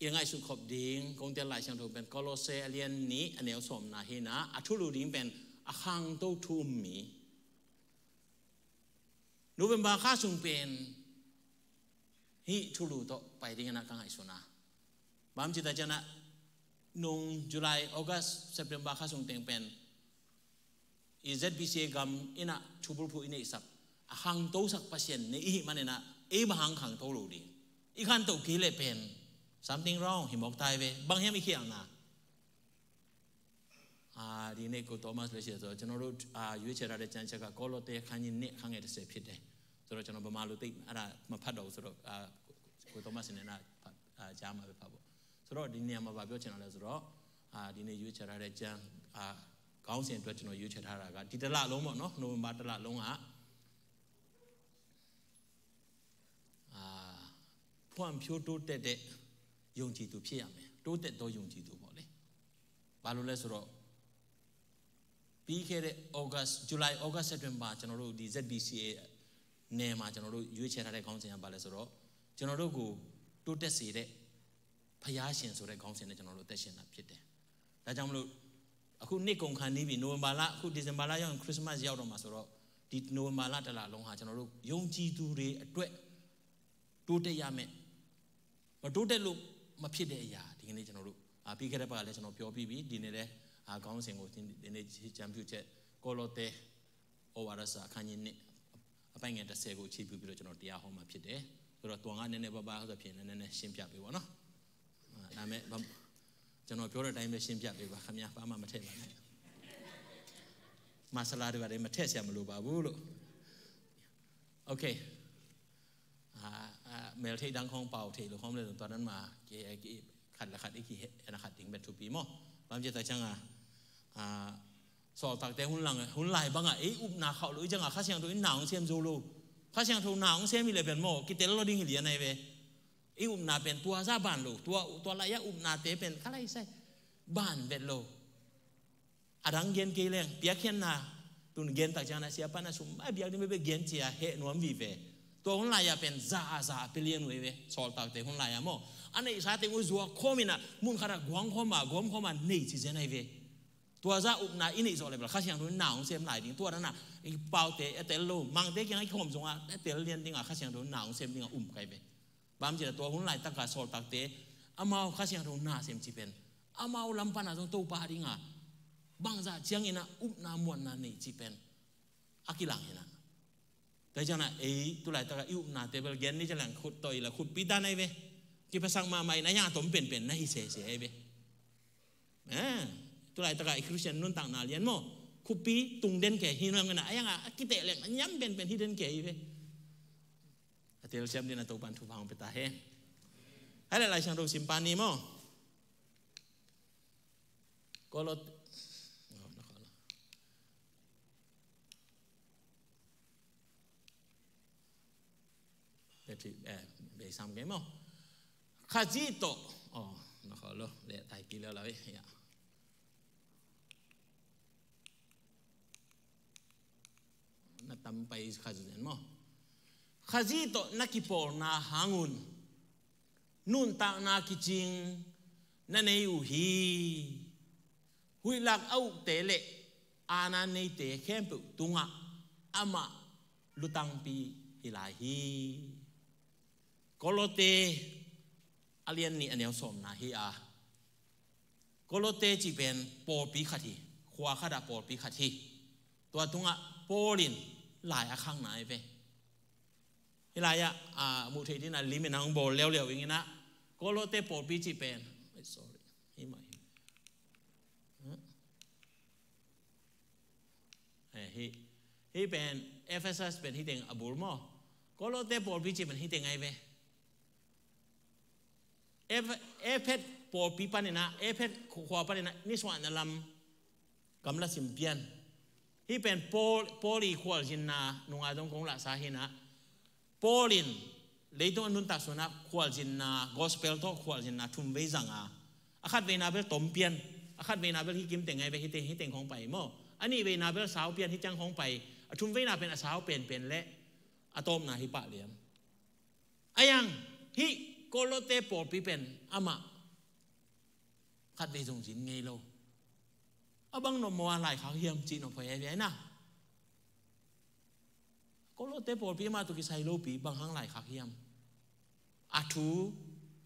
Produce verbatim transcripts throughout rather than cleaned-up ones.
i ngaihsut khop ding kong tel Lai Siangtho pen Kolose a lian nih a neu sawmna hi-in ah, a thulu ding pen a khangto thu um mi. November kha sung pen hih thulu tawh pai dingin ah ka ngaihsun a. Bang hang hiam cih tak ciangin ah nung July, August, September kha sung teng pen i Z B C A gam in ah thubulphuh i neihsak, a khangtosak Pasian nei i hih manin ah, ei bang hang khangto lo ding? I khanto kei leh pen something wrong hi mawk ta hi ve. Bang hiam i khialhna? အာ၊ဒီနေ့ကိုသောမတ်လေးရှိတယ်ဆိုတော့၊ ကျွန်တော်တို့၊ အာ၊ ရွေးချယ်ထားတဲ့ကျမ်းချက်က ကောလောသဲအခန်းကြီးနှစ် အခန်းငယ်တစ်ဆယ်ဖြစ်တယ်ဆိုတော့၊ ကျွန်တော်ဗမာလိုသိပ်အဲ့ဒါမဖတ်တော့ဘူးဆိုတော့၊ အာ၊ ကိုသောမတ်စင်နဲ့အဲ့ဒါဖတ်၊ အာ၊ ကြားမှာပဲဖတ်ပေါ့။ ဆိုတော့၊ ဒီနေရာမှာဘာပြောချင်တာလဲဆိုတော့၊ အာ၊ ဒီနေ့ရွေးချယ်ထားတဲ့ကျမ်း၊ အာ၊ ခေါင်းစဉ်အတွက်ကျွန်တော်ရွေးချယ်ထားတာက၊ ဒီတစ်လလုံးပေါ့နော်၊ နိုဝင်ဘာတစ်လလုံးက၊ အာ၊ ဖွံ့ဖြိုးတိုးတက်တဲ့ယုံကြည်သူဖြစ်ရမယ်။ တိုးတက်သောယုံကြည်သူပေါ့လေ။ ဘာလို့လဲဆိုတော့၊ ပြီးခဲ့တဲ့ August၊ July၊ August၊ September ကျွန်တော်တို့ဒီ Z B C A နယ်မှာကျွန်တော်တို့ရွေးချယ်ထားတဲ့ခေါင်းစဉ်ကဘာလဲဆိုတော့၊ ကျွန်တော်တို့ကိုတိုးတက်စေတဲ့ဘုရားရှင်ဆိုတဲ့ခေါင်းစဉ်နဲ့ကျွန်တော်တို့အသက်ရှင်တာဖြစ်တယ်။ ဒါကြောင့်မလို့၊ အခုနှစ်ကုန်ခါနီးပြီ၊ နိုဝင်ဘာလ၊ အခု December လရောက်ရင် Christmas ရောက်တော့မှာဆိုတော့၊ ဒီ November လတစ်လလုံးဟာကျွန်တော်တို့ယုံကြည်သူတွေအတွက်တိုးတက်ရမယ်။ မတိုးတက်လို့မဖြစ်တဲ့အရာ၊ ဒီကနေ့ကျွန်တော်တို့၊ အာ၊ ပြီးခဲ့တဲ့ဘက်ကလည်းကျွန်တော်ပြောပြီးပြီ။ ဒီနေ့လည်း၊ အာ၊ ခေါင်းစဉ်ကို၊ ဒီနေ့ချမ်းပြုချက်၊ ကောလောသဲဩဝါဒစာအခန်းကြီးနှစ်၊ အပိုဒ်ငယ်တစ်ဆယ်ကိုအခြေပြုပြီးတော့ကျွန်တော်တရားဟောမှာဖြစ်တယ်။ ဆိုတော့၊ သူကနည်းနည်းပါးပါးဆိုတော့ဖြင့်၊ နည်းနည်းရှင်းပြပေးပါနော်။ အာ၊ ဒါပေမဲ့၊ ကျွန်တော်ပြောတဲ့အတိုင်းပဲရှင်းပြပေးပါခင်ဗျာ။ ဘာမှမထည့်ပါနဲ့။ မဆလာတွေဘာတွေမထည့်စရာမလိုပါဘူးလို့။ Okay. အာ၊ အာ၊ မဲထိတ်တန်းခေါင်းပေါက်ထိတ်လို့ခေါင်းလဲတော့၊ သွားတန်းမှာ၊ ကဲ၊ ကဲ၊ ခတ်လခတ်၊ အီကီဟဲ၊ အနခတ်တင်းပဲထူပီမော်။ ဘာမှမဖြစ်တာချင်ငါ။ အာ၊ စော်တၢ်ကတဲ၊ ဟွန်းလၢၢ်၊ ဟွန်းလၢၢ်ဘင်ငါ၊ အီ၊ အုပ်နာခေါ်လို့၊ အီကျင်ငါ၊ ခါဆင်တို့၊ အီနာအောင်ဆင်းဇိုးလို့၊ ခါဆင်တို့နာအောင်ဆင်းပြီလေ၊ ပြန်မော်၊ ကတဲလို့ဒင်းဟီလီယန်နေပဲ။ အီ၊ အုပ်နာပြန်၊ တွားစားဘန်လို့၊ တွား၊ တွားလာရ၊ အုပ်နာတဲပြန်၊ ခါလိုက်ဆိုင်၊ ဘန်ပဲလို့။ အရင်းဂန်ကလေး၊ ပြခင်နာ၊ တုန်ဂန်တချင်နာ၊ ဆရာပနာ၊ ဆုမအပြခင်မပဲ၊ ဂန်ချီအဟဲနွမ်းဝီပဲ။ တွားဟွန်းလၢၢ်ရပြန်၊ ဇာအဇာ၊ ပလီယန်ဝေပဲ။ စော်တၢ်ကတဲ၊ ဟွန်းလၢၢ်ရမော်၊ အနအီစားတဲ၊ အိုး၊ ဇွာခေါမီနာ၊ မုန်ခါရဂွန်ခေါမ၊ ဂွန်ခေါမ၊ နေချီစဲနေပဲ။ တွားစား၊ အုပ်နာ၊ အီနေစော်လေပဲ။ ခါဆင်တို့နာအောင်ဆင်းလိုက်ဒင်း၊ တွားနာ၊ အီပေါက်တဲ၊ အတဲလို့၊ မန်တဲကျင်၊ အီခေါမ်စုံ၊ အတဲလျင်ဒင်း၊ အခါဆင်တို့နာအောင်ဆင်းဒင်း၊ အုပ်ခိုင်းပဲ။ ဘာမှမဖြစ်တာ၊ တွားဟွန်းလၢၢ်တကး၊ စော်တၢ်ကတဲ၊ အမဝ်၊ ခါဆင်တို့နာအောင်ဆင်းချီပဲ။ အမဝ်လမ်းပနာ၊ ဇွန်တိုးပါဒင်း၊ ဘင်ဇာချင်အီနာ၊ အုပ်နာ၊ မွတ်နာ၊ နေချီပဲ။ အကီလင်ဟဲနာ။ ဒါကြောင့်၊ အဲ၊ တူလိုက်တကး၊ အီ၊ အုပ်နာတဲပဲ၊ ဂန်နီချီလင်၊ ခုတ်တိုးအီလင်၊ ခုတ်ပီးတၢ်နေပဲ။ ကီပစံမမအီနာ၊ အယံအတုံးပဲပဲ၊ နာဟီဆဲဆဲပဲ။ အဲ၊ တူလိုက်တကး၊ အီ၊ Christian နွံတၢ်နာလျင်မော်၊ ခုတ်ပီးတုံးဒဲန်ကဲဟီနွံငါ၊ အယံအကီတဲလင်၊ အညံပဲပဲ၊ ဟီဒဲန်ကဲဟီပဲ။ အတဲလျင်ဒင်း၊ အတူပန်ထူပန်ပတာဟဲ။ ဟဲလၢ Lai Siangtho စင်ပာနီမော်။ ကောလော၊ ဘယ်ဆံ၊ အဲ၊ ဘယ်ဆံကဲမော်။ ခါဇီတော့၊ အော်၊ နခီလီၤ၊ လဲၤတၢ်ကီလီၤလီၤဝဲယၤ။ နတမ်းပၢၢ်ခါဇီန့ၣ်မော်။ ခါဇီတော့၊ နကီပိာ်နာဟါငုၢ်၊ နွံတၢ်နာကီကျင်း၊ နန့ၢ်အူဟံၣ်၊ ဝံလၢ်အူၣ်တဲလဲၣ်၊ အာဏာန့ၢ်တဲခဲမ်ပူတုံငါ၊ အမလူတၢ်ပီဟီလာဟံၣ်။ ကောလောသဲ၊ အလျံန့ၣ်၊ အနဵဝ်စီမၢ်နၢ်ဟံၣ်အါ။ ကောလောသဲကျိာ်ပၢၢ် ပီၣ်ပီၣ်ခါထံၣ်၊ ခွါခါဒၣ်ပီၣ်ပီၣ်ခါထံၣ်။ တွၢ်တုံငါ၊ ပီၣ်လံၣ်လၢၢ်အခါငါအီၤဖဲ ဟီလာယၤ၊ အမူထံၣ်ဒ်နၤလံမ့ၢ်နၢ်ဘီလဲဝ်လဲဝ်အံၤနၤ။ ကောလောသဲပီၣ်ပီၣ်ကျိာ်ပၢၢ်၊ sorry၊ ဟံၣ်မးဟံၣ် ဟံၣ်၊ ဟံၣ်ပၢၢ် Ephesus ပၢၢ်ဟံၣ်တ့ၢ်အဘူးမး။ ကောလောသဲပီၣ်ပီၣ်ကျိာ်ပၢၢ်ဟံၣ်တ့ၢ်အီၤဖဲ Ephesus ပီၣ်ပီၣ်ပၢၢ်န့ၣ်နၤ၊ Ephesus ခွါပၢၢ်န့ၣ်နၤ၊ နံၣ်စွၣ်နလမ် ကမ်လးစံၣ်ပၠၣ် ဟံၣ်ပၢၢ် ပီၣ်လံၣ်ခွါလ်ယံၣ်နၤ နုၢ်ငါဒိၣ်ကိၣ်လၢ်စၢ်ဟံၣ်နၤ ပီၣ်လံၣ် လၢတုၤအနုၢ်တၢ်စူၤနၤ ခွါလ်ယံၣ်နၤ gospel ထီၣ်ခွါလ်ယံၣ်နၤ ထူၣ်ဝဲစၢ်ငါ အခတ်ဝေနၤဘဲလ် တီၣ်ပၠၣ် အခတ်ဝေနၤဘဲလ် ဟံၣ်ကံၣ်တ့ၢ်အီၤဖဲ ဟံၣ်တ့ၢ် ဟံၣ်တ့ၢ်ခီပၢ်အံၤမး အနံၣ်ဝေနၤဘဲလ် စၢ်ပၠၣ် ဟံၣ်ကံၣ်ခီပၢ်အံၤ အထူၣ်ဝဲနၤဖဲ အစၢ်ပၠၣ်ပၢၣ်လၢ အတီၢ်မနုၤဟံၣ်ပၢ်လၢ အယံၤ ဟံၣ် Kolote pawlpi pen amah khatvei zong zin ngei lo. A bang nop maw a laikhak hiam cih nop hoih ahi ve na. Kolote pawlpi amah tawh kisai lopi bang hang laikhak hiam? A thu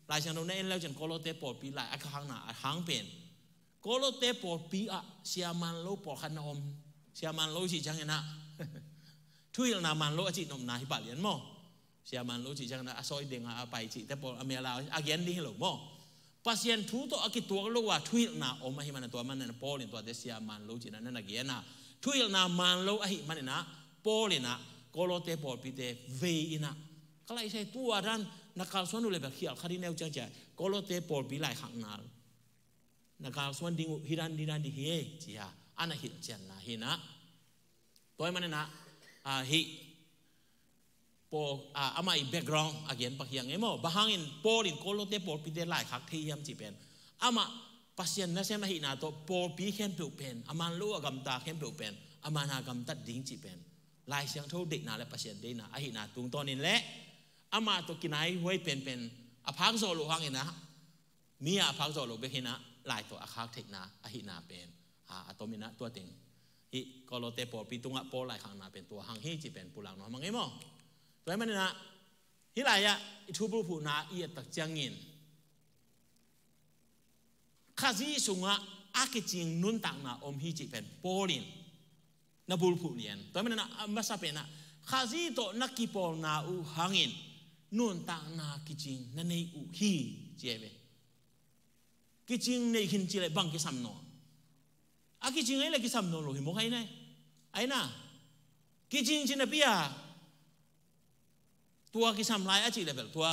Lai Siangtho na en leu cin Kolote pawlpi lai a khakna a hang pen Kolote pawlpi ah sia man lo pawlkhat na om. Sia man lo cih ciangin ah thuhilhna man lo a cih nopna hi pah lian maw? Sia man lo cih ciangin ah a sawi deng a a pai cihte pawl a mel a a gen ding hi lo maw? Pasian thu tawh a kituak lo a thuhilhna om ahih manin tua manin Paul in tuate sia man lo cihna na na gen a, thuhilhna man lo ahih manin ah Paul in ah Kolote pawlpite vei in ah ka laisai tua dan na kalsuan uh le bel khial kha ding neu ciang cia Kolote pawlpi laikhakna na kalsuan ding uh hi dan ding dan ding hi e ci a a na hilhcianna hi in ah. Tua ahih manin ah, ah, hih Paul, ah, amah i background a gen pak hi a ngei maw? Bang hangin Paul in Kolote pawlpite laikhak thei hiam cih pen amah Pasian nasem ahihna tawh pawlpi khempeuh pen a man lo a gamta khempeuh pen a man a gamtat ding cih pen Lai Siangtho deihna le Pasian deihna ahihna tungtawnin le amah tawh kinai huai penpen a phak zawh loh hangin ah mi a phak zawh loh bek hi in ah lai tawh a khak theihna ahihna pen a, a tom in ah tua teng hih Kolote pawlpi tungah Paul laikhakna pen tua hang hi cih pen pulak nuam a ngei maw? Tua ahih manin ah hih lai-ah i thu bulphuhna i et tak ciangin Khazih sungah a kicing nuntakna om hi cih pen Paul in na bulphuh lian. Tua ahih manin ah a masa pen ah Khazih tawh na kipawlna uh hangin nuntakna kicing na nei uh hi ci ahi ve. Kicing nei khin ci le bang kisam nawn? A kicing ahi le kisam nawn lo hi mawk ahi nai. Ahi na kicing ci napi a tua kisam lai a cih le bel tua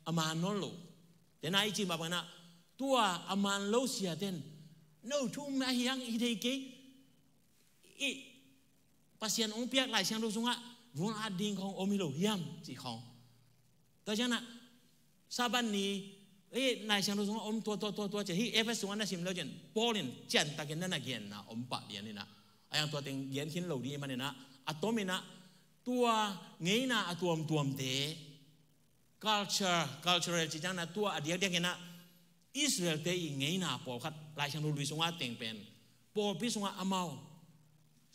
a man nawn lo. Tena i cih mah bangin ah tua a man lo siaten no thu um ahi hang hi thei kei. I Pasian hong piak Lai Siangtho sungah vun at ding khong om hi lo hiam cih khong. Tua ciangin ah Sabbath ni, eh, Lai Siangtho sungah om tua tua tua tua ci a hih Efesa sungah na sim leu cin Paul in ciantakin na na genna om pah lian in ah a yang tua teng gen khin lo ding ahih manin ah a tom in ah tua ngeina a tuamtuamte culture, cultural ci ciangin ah tua a diakdiak in ah Israel-te i ngeina pawlkhat Lai Siangtho lui sungah teng pen pawlpi sungah amau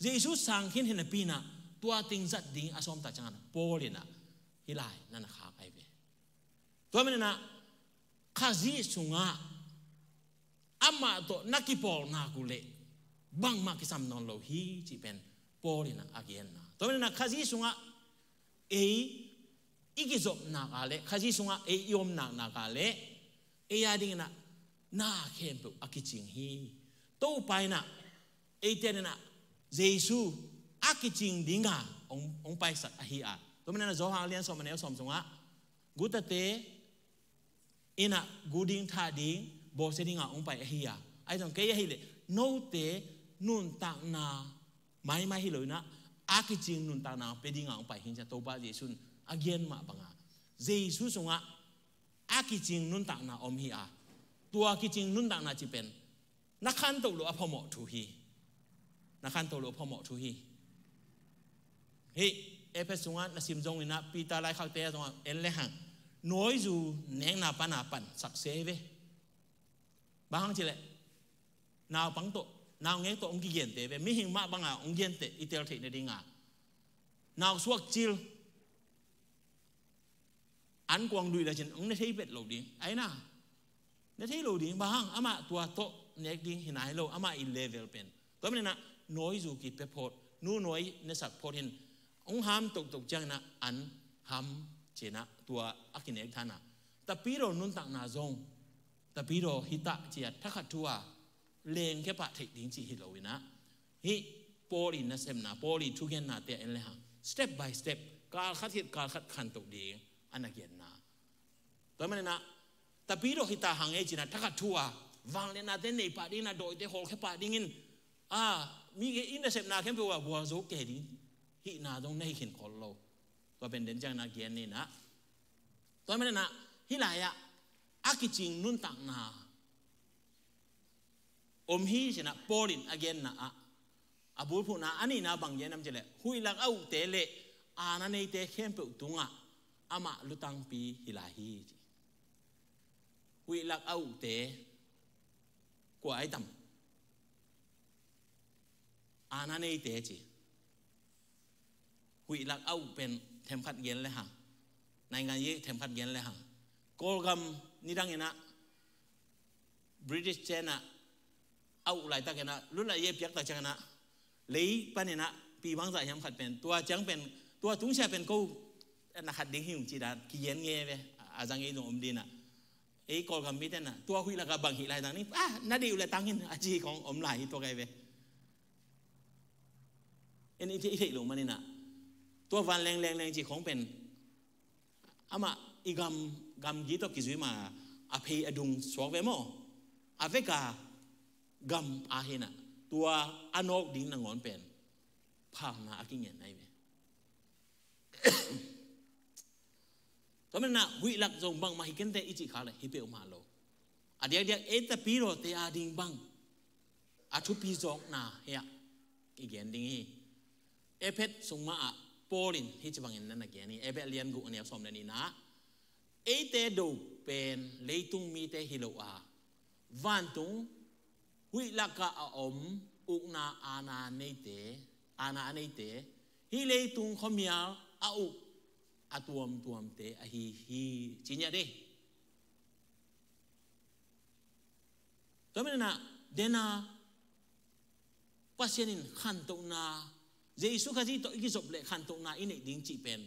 Jesu sang khin hi napi in ah tua teng zat ding a sawm tak ciangin ah Paul in ah hih lai na na khak ahi ve. Tua ahih manin ah Khazih sungah amah tawh na kipawlna uh le bangmah kisam nawn lo hi cih pen Paul in ah a genna. Tua ahih manin ah Khazih sungah ei i kizopna ah le Khazih sungah ei i omna ah le ei a dingin ah na khempeuh a kicing hi. Topa in ah eite in ah Jesu a kicing ding a hong, hong paisak ahi a. Tua ahih manin ah Johan a lian sawm a neu sawm sungah gutate in ah gu ding thah ding bawlsia ding a hong pai ahi a. Ahi zong kei ahi le note nuntakna maimai hi lo in ah a kicing nuntakna pia ding a hong pai hi ci a Topa Jesu in a gen mah bang a Jesu sungah a kicing nuntakna om hi a. Tua kicing nuntakna cih pen na khantoh loh a phamawh thu hi. Na khantoh loh a phamawh thu hi. Hih Efesa sungah na sim zongin ah Peter laikhakte ah zongah en le hang nawizu nekna pan a pan sak se hi ve. Bang hang cih leh naupang tawh naungek tawh hong kigente ve. Mihing mah bang a hong genteh i tel theih nading a nausuak cil an kuang duih le cin hong ne thei bet lo ding. Ahi na ne thei lo ding bang hang amah tua tawh nek ding hi nai lo amah i level pen. Tua manin ah nawizu kipia phot nu nawi nesak phot hin hong ham toktok ciangin ah an ham ci-in ah tua a kinek than a tapidaw nuntakna zong tapidaw hi ta ci a thakhat thu a lengkhia pah theih ding cih hi lo in ah hih Paul i nasepna Paul i thugennate ah en le hang step by step kal khat khit kal khat khantoh ding a na genna. Tua manin ah tapidaw hi ta hang ei ci-in ah thakhat thu a vangliatnate nei pah dingin ah dawite hawlkhia pah dingin a mi i nasepna khempeuh ah gualzo kei ding hihna zong na hi khin khol lo. Tua pen den ciangin ah gen ni in ah tua manin ah hih lai-ah a kicing nuntakna om hi ci-in ah Paul in a genna ah a bulphuhna a nihna bang gen hiam cih leh huih lak a uhte le aana neite khempeuh tungah amah lutangpi hi lai hi ci. Huih lak a ukte kua ai tam? Aana neite ci. Huih lak a uk pen themkhat gen le hang, naingan ye themkhat gen le hang, Kawlgam nidang inah British tenah a uk laitak inah, lula ye piaktak ciang inah, lei pan inah pi bangzah hiam khat pen, tua ciang pen, tua tungsia pen ko na khat ding hi ung ci dan kigen nge ve. A zang ei zong om dinah, ei Kawlgam mite nah tua huih lakah bang hih lai tang ni, ah, na deih uh le tang in a ci khong om lai hi tua kai ve. En i theih, i theih lo man inah, tua van leng leng leng ci khong pen amah i gam, gamgi tawh kizui ma, a phei a dung suak ve maw? A veka gam a hinah, tua a nawk ding nangawn pen phalna a kingen ai ve. Tua manah huih lak zong bangmah hi kente i cih khak le hi peuhmah lo. A diakdiak ei tapilawte a ding bang a thupi zawkna hiah i gen ding hi. Efesa sung mah ah Paul in hih ci bangin na na gen hi. Efesa lian guk a neu sawm le nihna ah, eite do pen leitung mite hi lo a, vantung huih lakah a om ukna aana neite, aana a neite, hih leitung khuamial a uk a tuamtuamte ahi hi, ci ngiat hi. Tua manah dena Pasian in khantohna, Jesu Khazih tawh i kizop leh khantohna i neih ding cih pen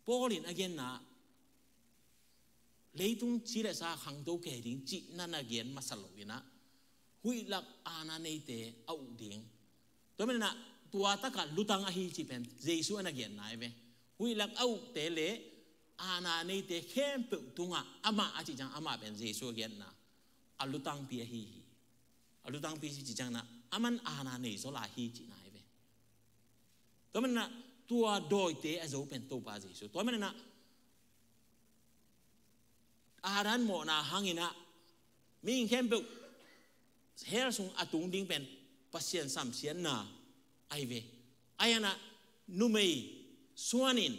Paul in a genna, leitung ci le sa khangto kei ding cih na na gen masa lo inah, huih lak aana neite a uk ding. Tua manah tua takah lutang ahi cih pen Jesu a na genna ai ve. Huih lak a ukte le aana neite khempeuh tungah amah a cih ciang amah pen Jesu a genna a lutangpi ahi hi. A lutangpi cih ciang nah, aman aana nei zaw lai hi cihna ai ve. Tua manah tua dawite a zo pen Topa Jesu. Tua manah Adam mawhna hang inah mihing khempeuh hell sung a tung ding pen Pasian samsiatna ai ve. Ai anah numei suan in,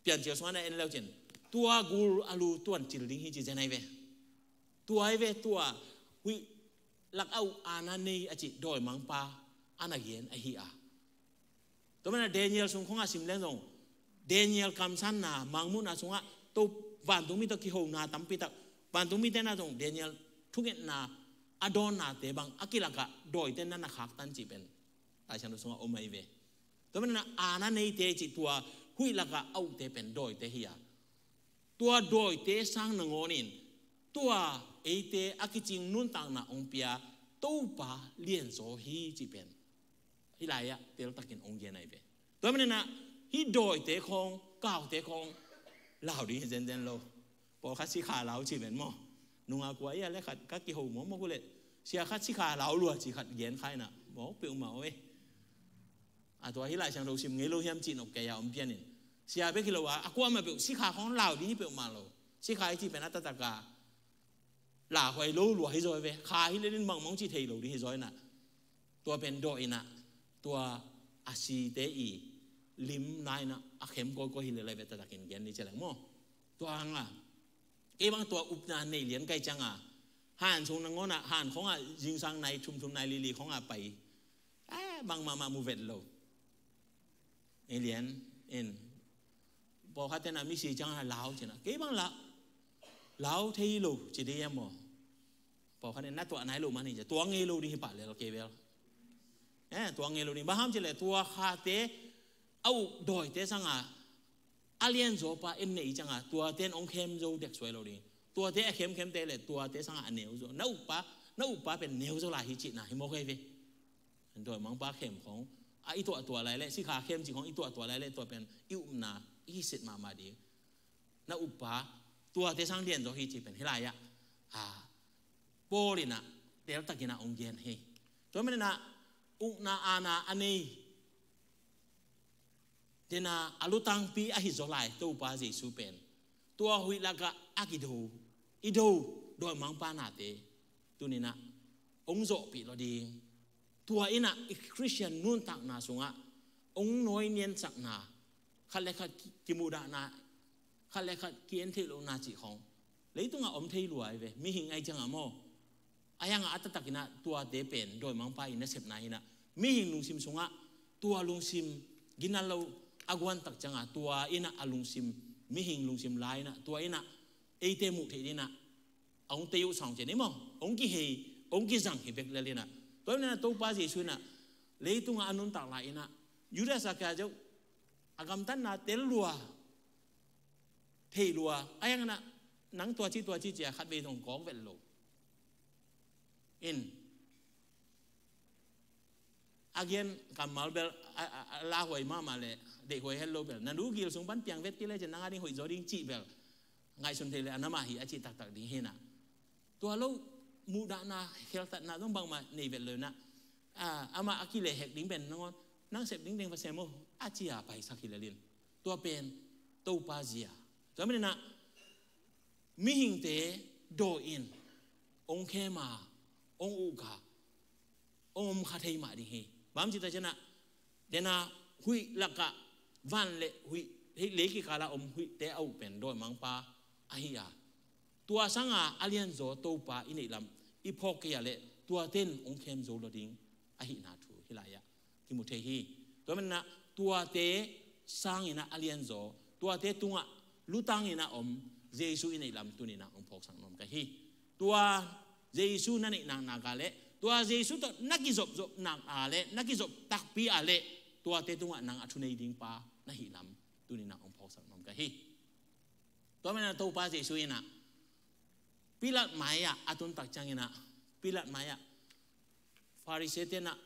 piancil suan a en leu cin, tua gul a lu tuan cil ding hi ci zen ai ve. Tua ai ve, tua huih lak a uk aana nei a cih dawimangpa a na gen ahi a. Tua manah Daniel sung khongah sim leng zong, Daniel kamsanna, mangmuhna sungah to vantungmi tawh kihona tampi tak, vantungmite na zong Daniel thungetna a dawnnate bang a kilakah dawite na na khaktan cih pen Lai Siangtho sungah om ai ve. Tua manah aana neite cih tua huih lakah a ukte pen dawite hi a, tua dawite sang nangawnin tua eite a kicing nuntakna hong pia Topa lianzaw hi cih pen hih lai-ah teltakin hong gen ai ve. Tua manah hih dawite khawng, kaute khawng lau ding hi zenzen lo. Pawlkhat sikha lau ci ven maw? Nunga kua ia le khat ka kiho mawkmawk uh leh, sia khat sikha lau lua ci khat gen kha inah mawk peuhmah uh e. A tua hih Lai Siangtho sim ngei lo hiam cih nop kei a om pianin, sia bek hi lo a, a kuamah peuh sikha khawng lau ding hi peuhmah lo. Sikha i cih pen a taktak a lauhuai lo lua hi zaw ve. Kha hi le din bangmah hong ci thei lo ding hi zaw inah, tua pen daw inah, tua a site i lim lai inah a khem kawikawi hi le lai ve, taktakin gen ni ci leng maw? Tua hang a, kei bang tua upna nei lian kai ciang a, han sung nangawn ah, han khawng ah zingsang nai thumthum nai lili khawng ah pai, a bangmah mah mu vet lo. Ei lian in, pawlkhat ten a misi ciang a lau cin a, kei bang lah lau thei lo ci ding a maw? Pawlkhat in na tuah nai lo man hi cia, tuah ngei lo ding hi pah lel kei bel. Eh, tuah ngei lo ding bang ham ci leh, tua khate a uk dawite sang a a lianzaw pa en neih ciang a, tuate in hong khem zo dek suai lo ding. Tuate a khemkhemte le tuate sang a a neu zaw, na ukpa, na ukpa pen neu zaw lai hi cihna hi mawk ei ve. Dawimangpa khem khawng a i tuahtuah lai leh, sikha khem cih khawng i tuahtuah lai leh, tua pen i upna i hisit mahmah ding. Na ukpa, tuate sang lianzaw hi cih pen hih lai-ah a, Paul inah teltakin ah hong gen hi. Tua manin ah ukna aana a nei, dena a lutangpi ahi zaw lai Topa Jesu pen, tua huih lakah a kido, i do dawimangpa nate tuni-in ah hong zawhpih lo ding. Tua in ah i Khristian nuntakna sungah hong nawi niansakna, khat le khat ki-, kimuhdahna, Khat le khat ki-en theih lohna cih khawng leitungah om thei lua hi ve. Mihing ahih ciangah maw, a hiangah a taktakinah tuate pen dawimangpa in nasepna hinah, mihing lungsim sungah tua lungsim, gina lo a guantak ciangah tua innah a lungsim, mihing lungsim lai innah tua innah eite muh theih dinah a hong tei uh sawng cian i maw, hong kihei, hong kizang hi bek lel innah. Tua innah Topa Jesu innah leitungah a nuntak lai innah Judas Iskariot a gamtatna tel lua, thei lua, a hiangah nang tua ci tua ci cia khatvei zong kawk vet lo. In a gen kammal bel a, a, a lauhuai mahmah le deihhuai het lo bel, na nu gil sung pan piang vet kei le cian nang a ding hoih zaw ding cih bel ngaihsun thei le a namah hi a cih taktak ding hinah. Tua lo muhdahna, kheltatna zong bangmah nei vet lo inah, a, amah a kilehhek ding pen nangawn nang sep ding teng va sem uh a cia paisak hi lel in. Tua pen Topa zia. Tua maninah mihingte dawi in hong khem a, hong uk a, hong om kha thei mah ding hi. Bang ci ta cianah dena huih lakah van le huih, hih lei kikala om huihte a uk pen dawimangpa ahi a, tua sanga a lianzaw Topa i neih lam i phawk kei a le tuate in hong khem zo lo ding ahihna thu hih lai-ah kimu thei hi. Tua maninah tuate sanginah a lianzaw, tuate tungah lutanginah om Jesu i neih lam tuninah hong phawksak nuam ka hi. Tua Jesu na neih naknak a le, tua Jesu tawh na kizopzop nak a le, na kizop takpi a le, tuate tungah nang a thunei ding pa na hih lam tuninah hong phawksak nuam ka hi. Tua maninah Topa Jesu innah Pilat mai-ah a tuntak cianginah, Pilat mai-ah Farisee-te innah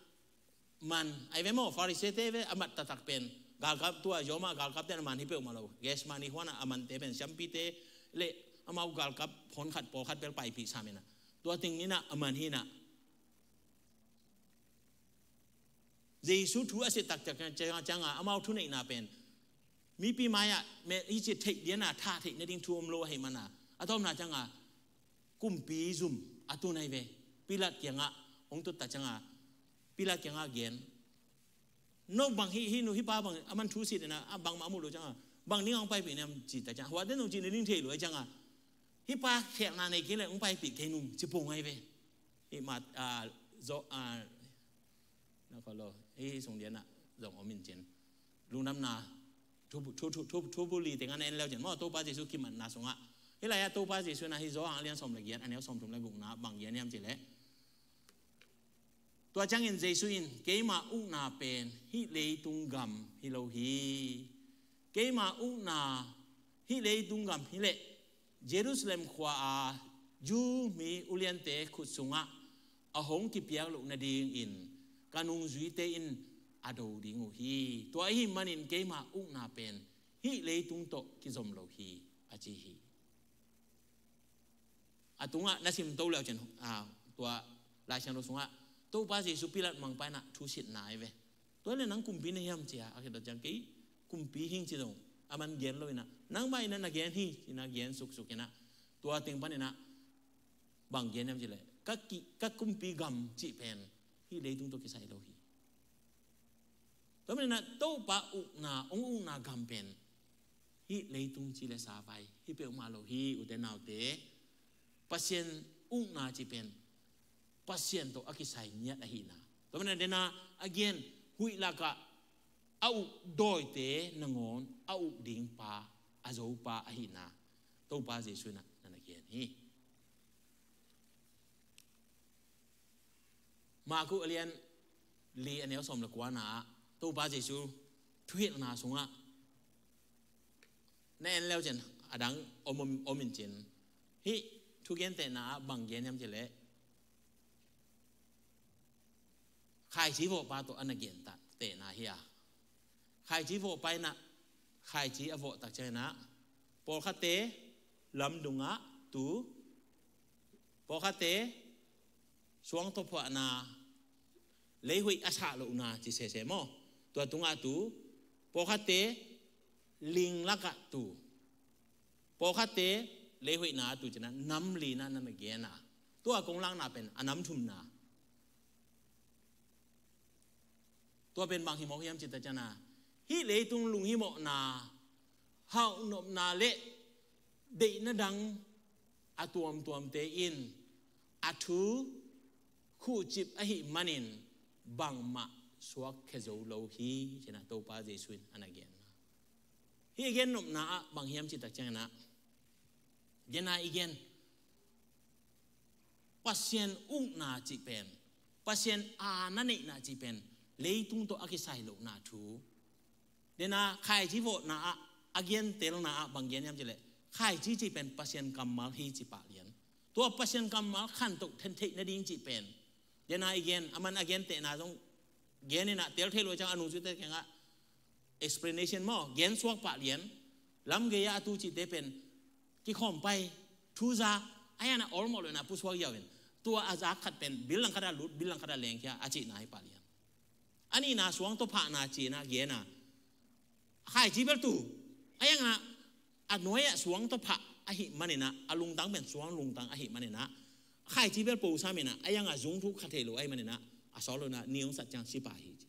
man, ai ve maw, Farisee-te ve a mat taktak pen, galkap tua Roma galkapte a man hi peuhmah lo, Gethsemane huanah a mante pen siampite le amau galkap hon khat pawlkhat bel paipih sam innah, tua teng innah a man hinah Jesu thu a siat taktak cianga amau thuneihna pen mipi mai-ah hih ci theih liana thah theih nading thu om lo ahih mana, a tawpna cianga kumpi zum a tun ahi ve. Pilat kiangah hong tut ta cianga Pilat kiangah gen, no bang hih, hih nu hih pa bang a man thu sit ina a bangmah a muh lo cianga bang ding a hong paipih niam ci ta cianga huate nung ci nading thei lo ahi cianga hih pa khelhna nei kei le hong paipih kei nung ci pong ahi ve. Hih mat a zo a na khaw lo hih sung lianah zong om in cin lungdamna thu, thu, thu, thu, thu buli tengah na en leu cin maw Topa Jesu kimatna sungah hih lai-ah Topa Jesu na hih Johan a lian sawm le giat a neu sawm thum le gukna bang gen hiam cileh, tua ciangin Jesu in keima ukna pen hih leitung gam hi lo hi. Keima ukna hih leitung gam hileh Jerusalem khua a Jew mi uliante khut sungah a hong kipiak loh nadingin ka nungzuite in a do ding uh hi. Tua ahih manin keima ukna pen hih leitung tawh kizom lo hi a ci hi. A tungah na sim to leu cin tua Lai Siangtho sungah Topa Jesu Pilat mangpa inah thusitna ahi ve. Tua le nang kumpi na hiam cia a khita ciang kei kumpi hing ci dong a man gen lo inah nang mah inah na gen hi ci na gen suksuk inah tua teng pan inah bang gen hiam cileh ka, ki, ka kumpi gam cih pen hih leitung tawh kisai lo hi. Tua maninah Topa ukna hong ukna gam pen hih leitung ci le sa vai hi peuhmah lo hi ute naute. Pasian ukna ci pen Pasian tawh a kisai ngiat ahihna. Tua maninah dena a gen huih lakah a uk dawite nangawn a uk ding pa a zo pa ahihna Topa Jesu inah na na gen hi. Marku a lian li a neu sawm le kuana ah Topa Jesu thuhilhna sungah na en leu cin a dang om, om, om in cin hih thugentehna ah bang gen hiam cileh khaici vawhpa tawh a na gentehna hi a. Khaici vawhpa inah khaici a vawh tak cianginah pawlkhatte lamdungah tu, pawlkhatte suangtawphuahna leihoih a sah lohna ci sese maw? Tua tungah tu, pawlkhatte ling lakah tu, pawlkhatte leihoihna tu cinah nam linah na na gena. Tua kong lakna pen a nam thumna. Tua pen bang himawh hiam cita ciana hih leitung lunghimawhna hauhnopna le Deihna dang a tuamtuamte in a thu khuhcip ahih manin bangmah suakkhia zo lo hi, ci-in ah Topa Jesu in a na genna. Hih a gennopna ah bang hiam cih tak ciangin ah, gena i gen, Pasian ukna cih pen, Pasian aana neihna cih pen leitung tawh a kisai lohna thu. Dena khaici vawhna ah a gentelna ah bang gen hiam cih leh, khaici cih pen Pasian kammal hi ci pah lian. Tua Pasian kammal khantoh then theih nading cih pen, dena i gen, a man a gentehna zong gen in ah tel thei lo ciang a nungzuite kiangah explanation maw, gen suak pah lian. Lam gei-ah a tu cihte pen kikhawm pai, thu zak, a hiang na awlmawh lo in ah pusuak ziau in, tua a zak khat pen bil langkhat ah lut, bil langkhat ah lengkhia a cihna hi pah lian. A nihna suang tawh phahna ci-in ah gen a, khaici bel tu, a hiang na a nuai-ah suang tawh phah ahih manin ah, a lungtang pen suang lungtang ahih manin ah, khaici bel posam in ah, a hiang a zung thu kha thei lo ahih manin ah, a sawt lo in ah ni hong sat ciang si pah hi ci.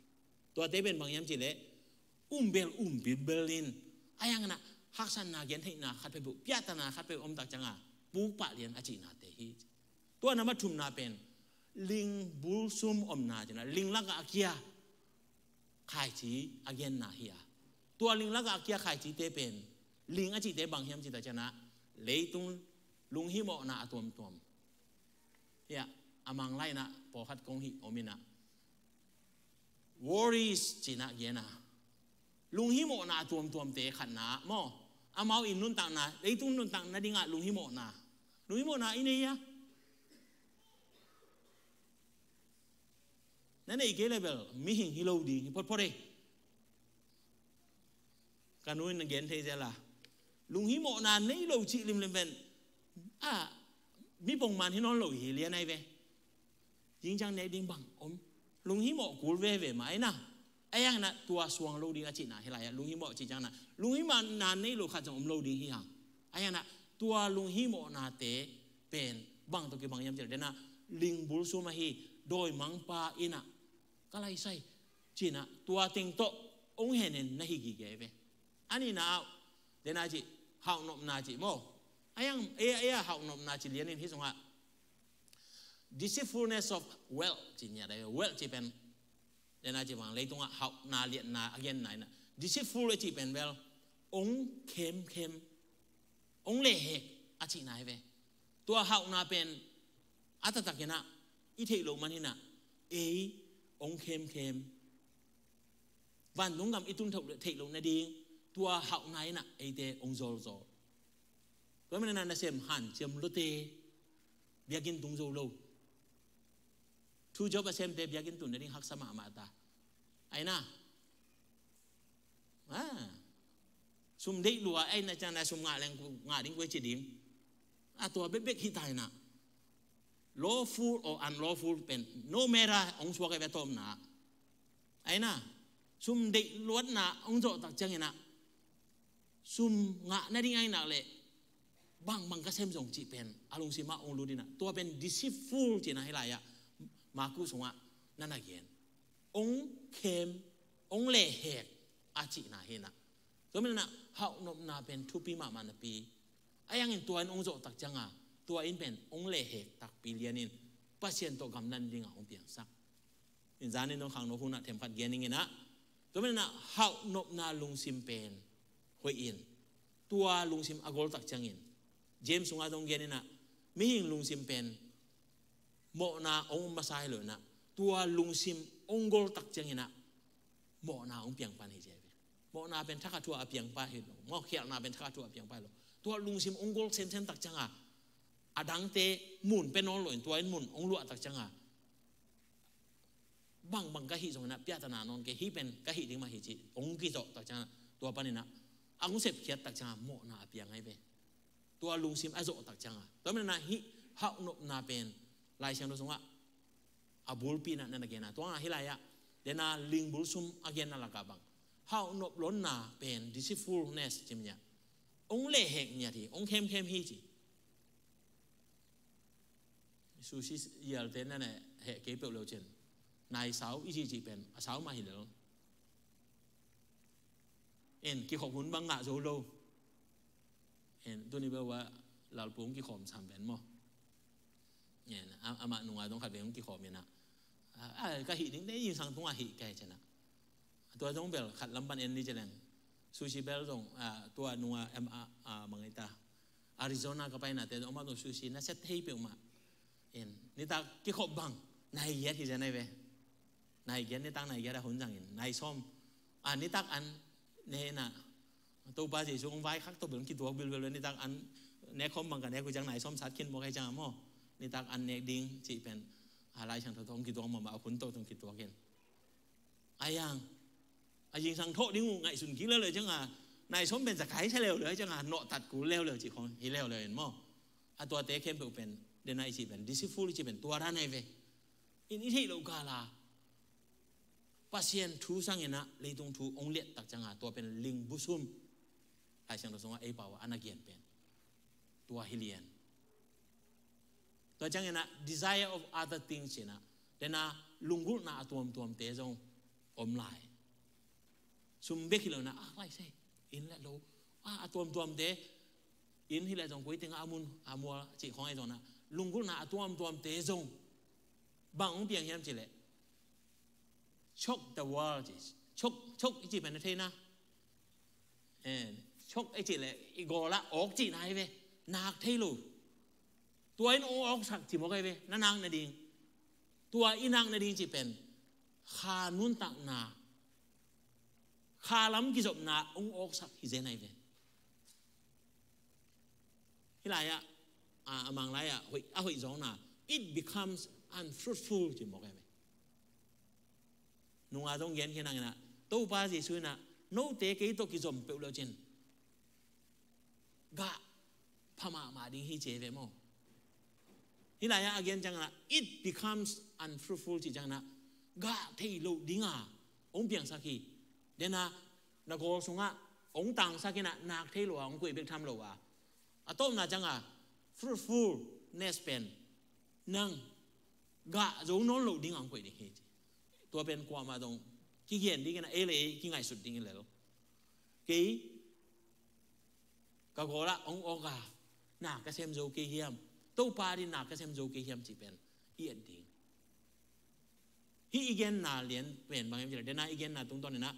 Tuate pen bang hiam cih leh, um bel um bilbel in, a hiang na haksatna gentheihna khat peuhpeuh, piahtana khat peuh om tak ciang a puk pah lian a cihnate hi. Tua na ma thumna pen ling bulsum omna ci-in ah, ling lakah a kia khaici a genna hi a. Tua ling lakah a kia khaicite pen, ling a cihte bang hiam cih tak ciang ah, leitung lunghimawhna a tuamtuam. Hiah a Manglai in ah pawlkhat kong hih om in ah, worries ci-in ah gen a, lunghimawhna a tuamtuamte khatna ah maw, amau in nuntakna, leitung nuntakna dingah lunghimawhna, lunghimawhna i nei a, na neih kei leh bel mihing hi lo ding hi photphot ei. Ka nu in gen thei zel a, lunghimawhna nei lo cih limlim pen, a, mi pongman hi nawn lo hi lian ai ve. Zingciang nek ding bang om, lunghimawh kul veve mah ai na. A hiang na tua suang lo ding a cihna hi lai a, lunghimawh cih ciang na, lunghimawhna nei lo khat zong om lo ding hi hang. A hiang na tua lunghimawhnate pen bang tawh kibang hiam cih leh, dena ling bulsum ahi, dawimangpa in ah ka laisai ci-in ah tua teng tawh hong hen in na hi gige ve. A nihna ah, dena cih, hauhnopna cih maw. A hiang, e, e, a hauhnopna cih lian in hih sungah deceitfulness of wealth ci-in ah, wealth cih pen, dena cih bang leitungah hauhna liatna a genna in ah, deceitful a cih pen bel hong khemkhem, hong lehhek a cihna hi ve. Tua hauhna pen a taktak in ah i theih loh man hi in ah, ei hong khemkhem, vantung gam i tun theih loh nading tua hauhna in ah eite hong zawlzawl. Tua manin ah nasem hanciam luate biakinn tung zo lo. Thu job a semte biakinn tun nading haksa mahmah ta. Ai na, a, sum deih lua ai na, ciang na sum ngah leng ngah ding, kua ci ding. A, tua bekbek hi ta in ah, lawful or unlawful pen no matter hong suak a bia tawmna. Ai na, sum deih luatna hong zawh tak ciangin ah, sum ngah nading ai nak leh bangbang ka sem zong cih pen a lungsim ah hong lut in ah, tua pen deceitful cihna hi lai ah, Marku sungah na na gen. Hong khem, hong lehhek a cihna hi in ah. Tua manin ah hauhnopna pen thupi mahmah napi, a hiang in tua in hong zawh tak ciang a, tua in pen hong lehhek takpi lian in Pasian tawh gamla ding a hong piangsak. In zan in hong khangno hun ah themkhat gen ning in ah. Tua manin ah hauhnopna lungsim pen hoih in, tua lungsim a gol tak ciangin, James sungah zong gen in ah, mihing lungsim pen mawhna hong um masa hi lo in ah, tua lungsim hong gol tak ciangin ah mawhna hong piang pan hi ci hi ve. Mawhna pen thakhat thu a piang pah hi lo, mawh khialhna pen thakhat thu a piang pah hi lo. Tua lungsim hong gol semsem tak ciang a, a dangte mun pia nawn lo in, tua in mun hong luah tak ciang a, bangbang ka hih zongin ah piahtana nawn kei, hih pen ka hih ding mah hi ci hong kizawh tak ciang a, tua panin ah a hong sepkhiat tak ciang a mawhna a piang ai ve. Tua lungsim a zawh tak ciang a, tua manin ah hih hauhnopna pen Lai Siangtho sungah a bulpi in ah na na gen a, tua ngah hi lai ah, dena ling bulsum a genna lakah bang, hauhnop lonna pen deceitfulness ci mah, hong lehhek ngiat hi, hong khemkhem hi ci. Sushi yialte na na heh kei peuh leu cin, nai sau i cihcih pen a sau mah hi lel. En, kikhop hun bang ngah zo lo. Tuni bel uh a Lalpu hong kikhawm sam pen maw. Amah nungah dong khat vei hong kikhawm inah, ka hih ding te, zingsang tungah hih ka hi ci inah. Tua zong bel khat lam pan en ni ci leng, sushi bel zong tua nungah, bang hi ta, Arizona ka painate zong amah zong sushi na sia thei peuhmah. Nitak kikhop bang nai giat hi zen ai ve. Nai giat, nitak nai giat a hun zangin nai sawm, nitak an ne inah, Topa Jesu hong vaikhak tawh bel hong kituak bilbel ve. Nitak an nek khawm bang ka nek uh ciang nai sawm sat khin mawk hi ciang a maw. Nitak an nek ding cih pen Lai Siangtho tawh hong kituak mahmah, a hun tawh hong kituak in. A yang a zingsang thawh ding uh ngaihsun kik leuleu ciang a, nai sawm pen za kai sia leuleu ciang a, nawhtat kul leuleu cih khawng hi leuleu in maw. A tuate khempeuh pen, dena i cih pen deceitful i cih pen tua dan ai ve. In i theih loh kala Pasian thu sang inah leitung thu hong liattak ciang a, tua pen ling busum. Lai Siangtho sungah ei pau a na gen pen tua hi lian. Tua ciang inah desire of other things ci inah, dena lunggulhna a tuamtuamte zong om lai. Sum bek hi lo inah, a lai sei, inn le lo, a tuamtuamte, inn hi le zong koi tengah a mun a mual cih khawng ahi zong inah, lunggulhna a tuamtuamte zong bang hong piang hiam cih leh, choke the world ci. Choke, choke i cih pen na thei na. Choke i cih leh i gawl ah awk cihna hi ve. Nak thei lo. Tua in hong awksak ci mawk ai ve, na nak nading. Tua i nak nading cih pen kha nuntakna, kha lam kizopna hong awksak hi zen ai ve. Hih lai-ah, a mang lai-ah a hoih zawkna, it becomes unfruitful ci mawk ai ve. Nunga zong gen khin hang inah, Topa Jesu inah, note kei tawh kizom peuh leu cin gah pha mahmah ding hi ci ve maw. Hih lai-ah a gen ciang inah, it becomes unfruitful ci ciang inah, gah thei loh dinga hong piangsak hi. Dena na gawl sungah hong tangsak inah, nak thei lo a hong koih bek tham lo a, a tawpna ciang a fruitfulness pen nang gah zo nawn loh dinga hong koih ding hi ci. Tua pen kuamah dong kigen ding inah, ei le ei kingaihsut ding hi lel. Kei ka gawl ah hong awk a, na ka sem zo kei hiam? Topa adingin na ka sem zo kei hiam cih pen i et ding. Hih i genna lian pen bang hiam cih leh, dena i genna tungtawn inah,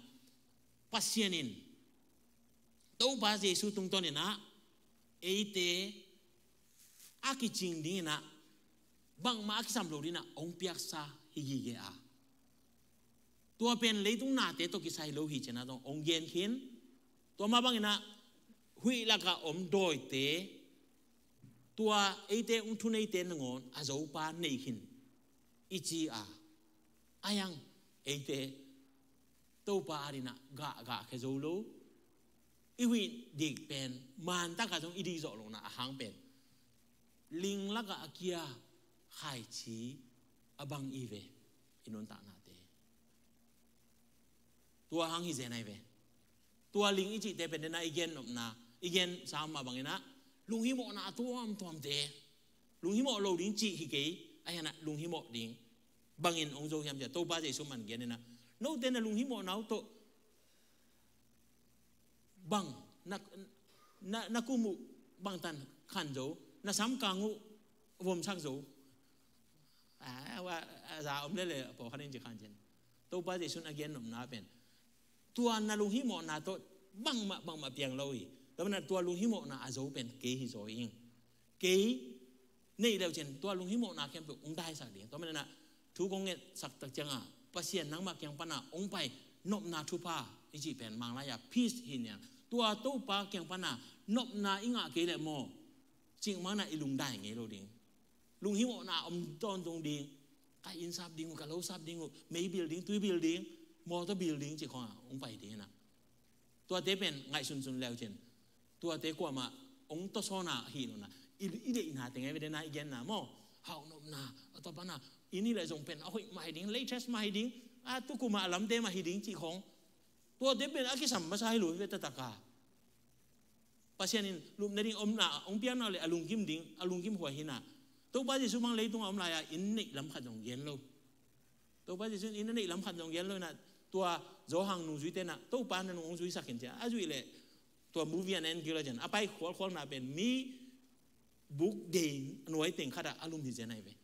Pasian in, Topa Jesu tungtawn inah eite a kicing ding inah, bangmah a kisam lo ding inah hong piaksa hi gige a, tua pen leitung nate tawh kisai lo hi ci inah zong hong gen khin. Tua mah bang inah huih lakah om dawite, tua eite hong thuneite nangawn a zopa nei khin i ci a, a yang eite Topa adingin ah gah, gah khia zo lo. I huih dik pen mantakah zong i dik zawh lohna a hang pen ling lakah a kia khaici a bang i ve, i nuntaknate. Tua hang hi zen ai ve. Tua ling i cihte pen dena i gen nopna, i gen sam mah bang inah lunghimawhna a tuamtuamte, lunghimawh lo ding cih hi kei, a hi inah lunghimawh ding bangin hong zo hiam cih leh, Topa Jesu man gen inah, note na lunghimawhna uh tawh bang na, na, na kum uh bangtan khan zo, na samkang uh vomsak zo. A, a za om lele a pawlkhat in ci khan cin. Topa Jesu in a gen nopna pen tua na lunghimawhna tawh bangmah, bangmah piang lo hi. Tua manin ah tua lunghimawhna a zo pen kei hi zaw ing. Kei neih leucin tua lunghimawhna khempeuh hong daisak ding. Tua manin ah thu kong ngetsak tak ciangin Pasian nangmah kiang pana hong pai nopna thupha i cih pen Manglai-a peace hi niang. Tua Topa kiang pana nopna i ngah kei leh maw, cikmah in ah i lungdai ngei lo ding. Lunghimawhna om tawntung ding. Ka inn sap ding uh, ka lo sap ding uh, mei bil ding, tui bil ding, mawtaw bil ding cih khawngah hong pai ding inah. Tuate pen ngaihsunsun leucin tuate kuamah hong tawsawn a hi lo inah, i, i deihna teng ai ve, dena i genna maw. Hauh nopna, a tua pana inn hi leh zong pen a hoih mah hi ding, latest mah hi ding, a tukum a lamte mah hi ding cih khawng. Tuate pen a kisam masa hi lo hi ve taktak a. Pasian in lupna ding omna hong piakna leh a lungkim ding, a lungkim huai hi inah. Topa Jesu bang leitungah om lai-a inn neih lam khat zong gen lo. Topa Jesu in inn a neih lam khat zong gen lo inah, tua Johan nungzuite inah, Topa, na nung hong zuisak in ci a, a zuih leh Tua movie a na en kik lo ciang a pai khualkhualna pen mi buk dei nuai teng khat ah a lum hi ciang ahi ve.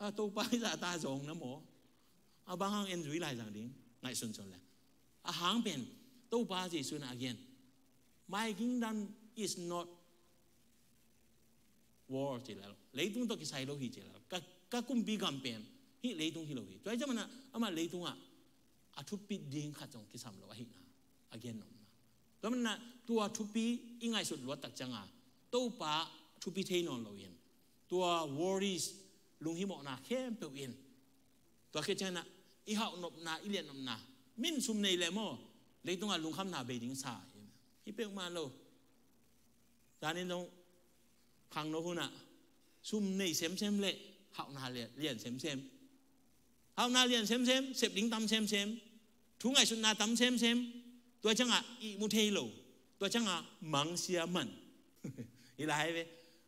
A Topa i zahta zong na maw? A bang hang en zui lai zang ding ngaihsun ciang le. A hang pen Topa Jesu in a gen, "My kingdom is not world," ci lel. Leitung tawh kisai lo hi ci lel. Ka, ka kumpi gam pen hih leitung hi lo hi. Tua hi ciang amah, amah leitungah a thupi ding khat zong kisam lo ahihna a gen nopna. Tua manin ah tua thupi i ngaihsut luat tak ciangin Topa thupi thei nawn lo in, tua worries, lunghimawhna khempeuh in, tua khit ciangin ah i hauh nopna, i lian nopna, min sum nei le maw, leitungah lungkhamna bei ding sa hi peuhmah lo. Zanin zong khangno hunah sum nei semsem le hauhna lian, lian semsem. Hauhna lian semsem, sep ding tam semsem, thu ngaihsutna tam semsem. Tua ciangah ihmu thei lo. Tua ciangah mangsia man. Hi lai ve.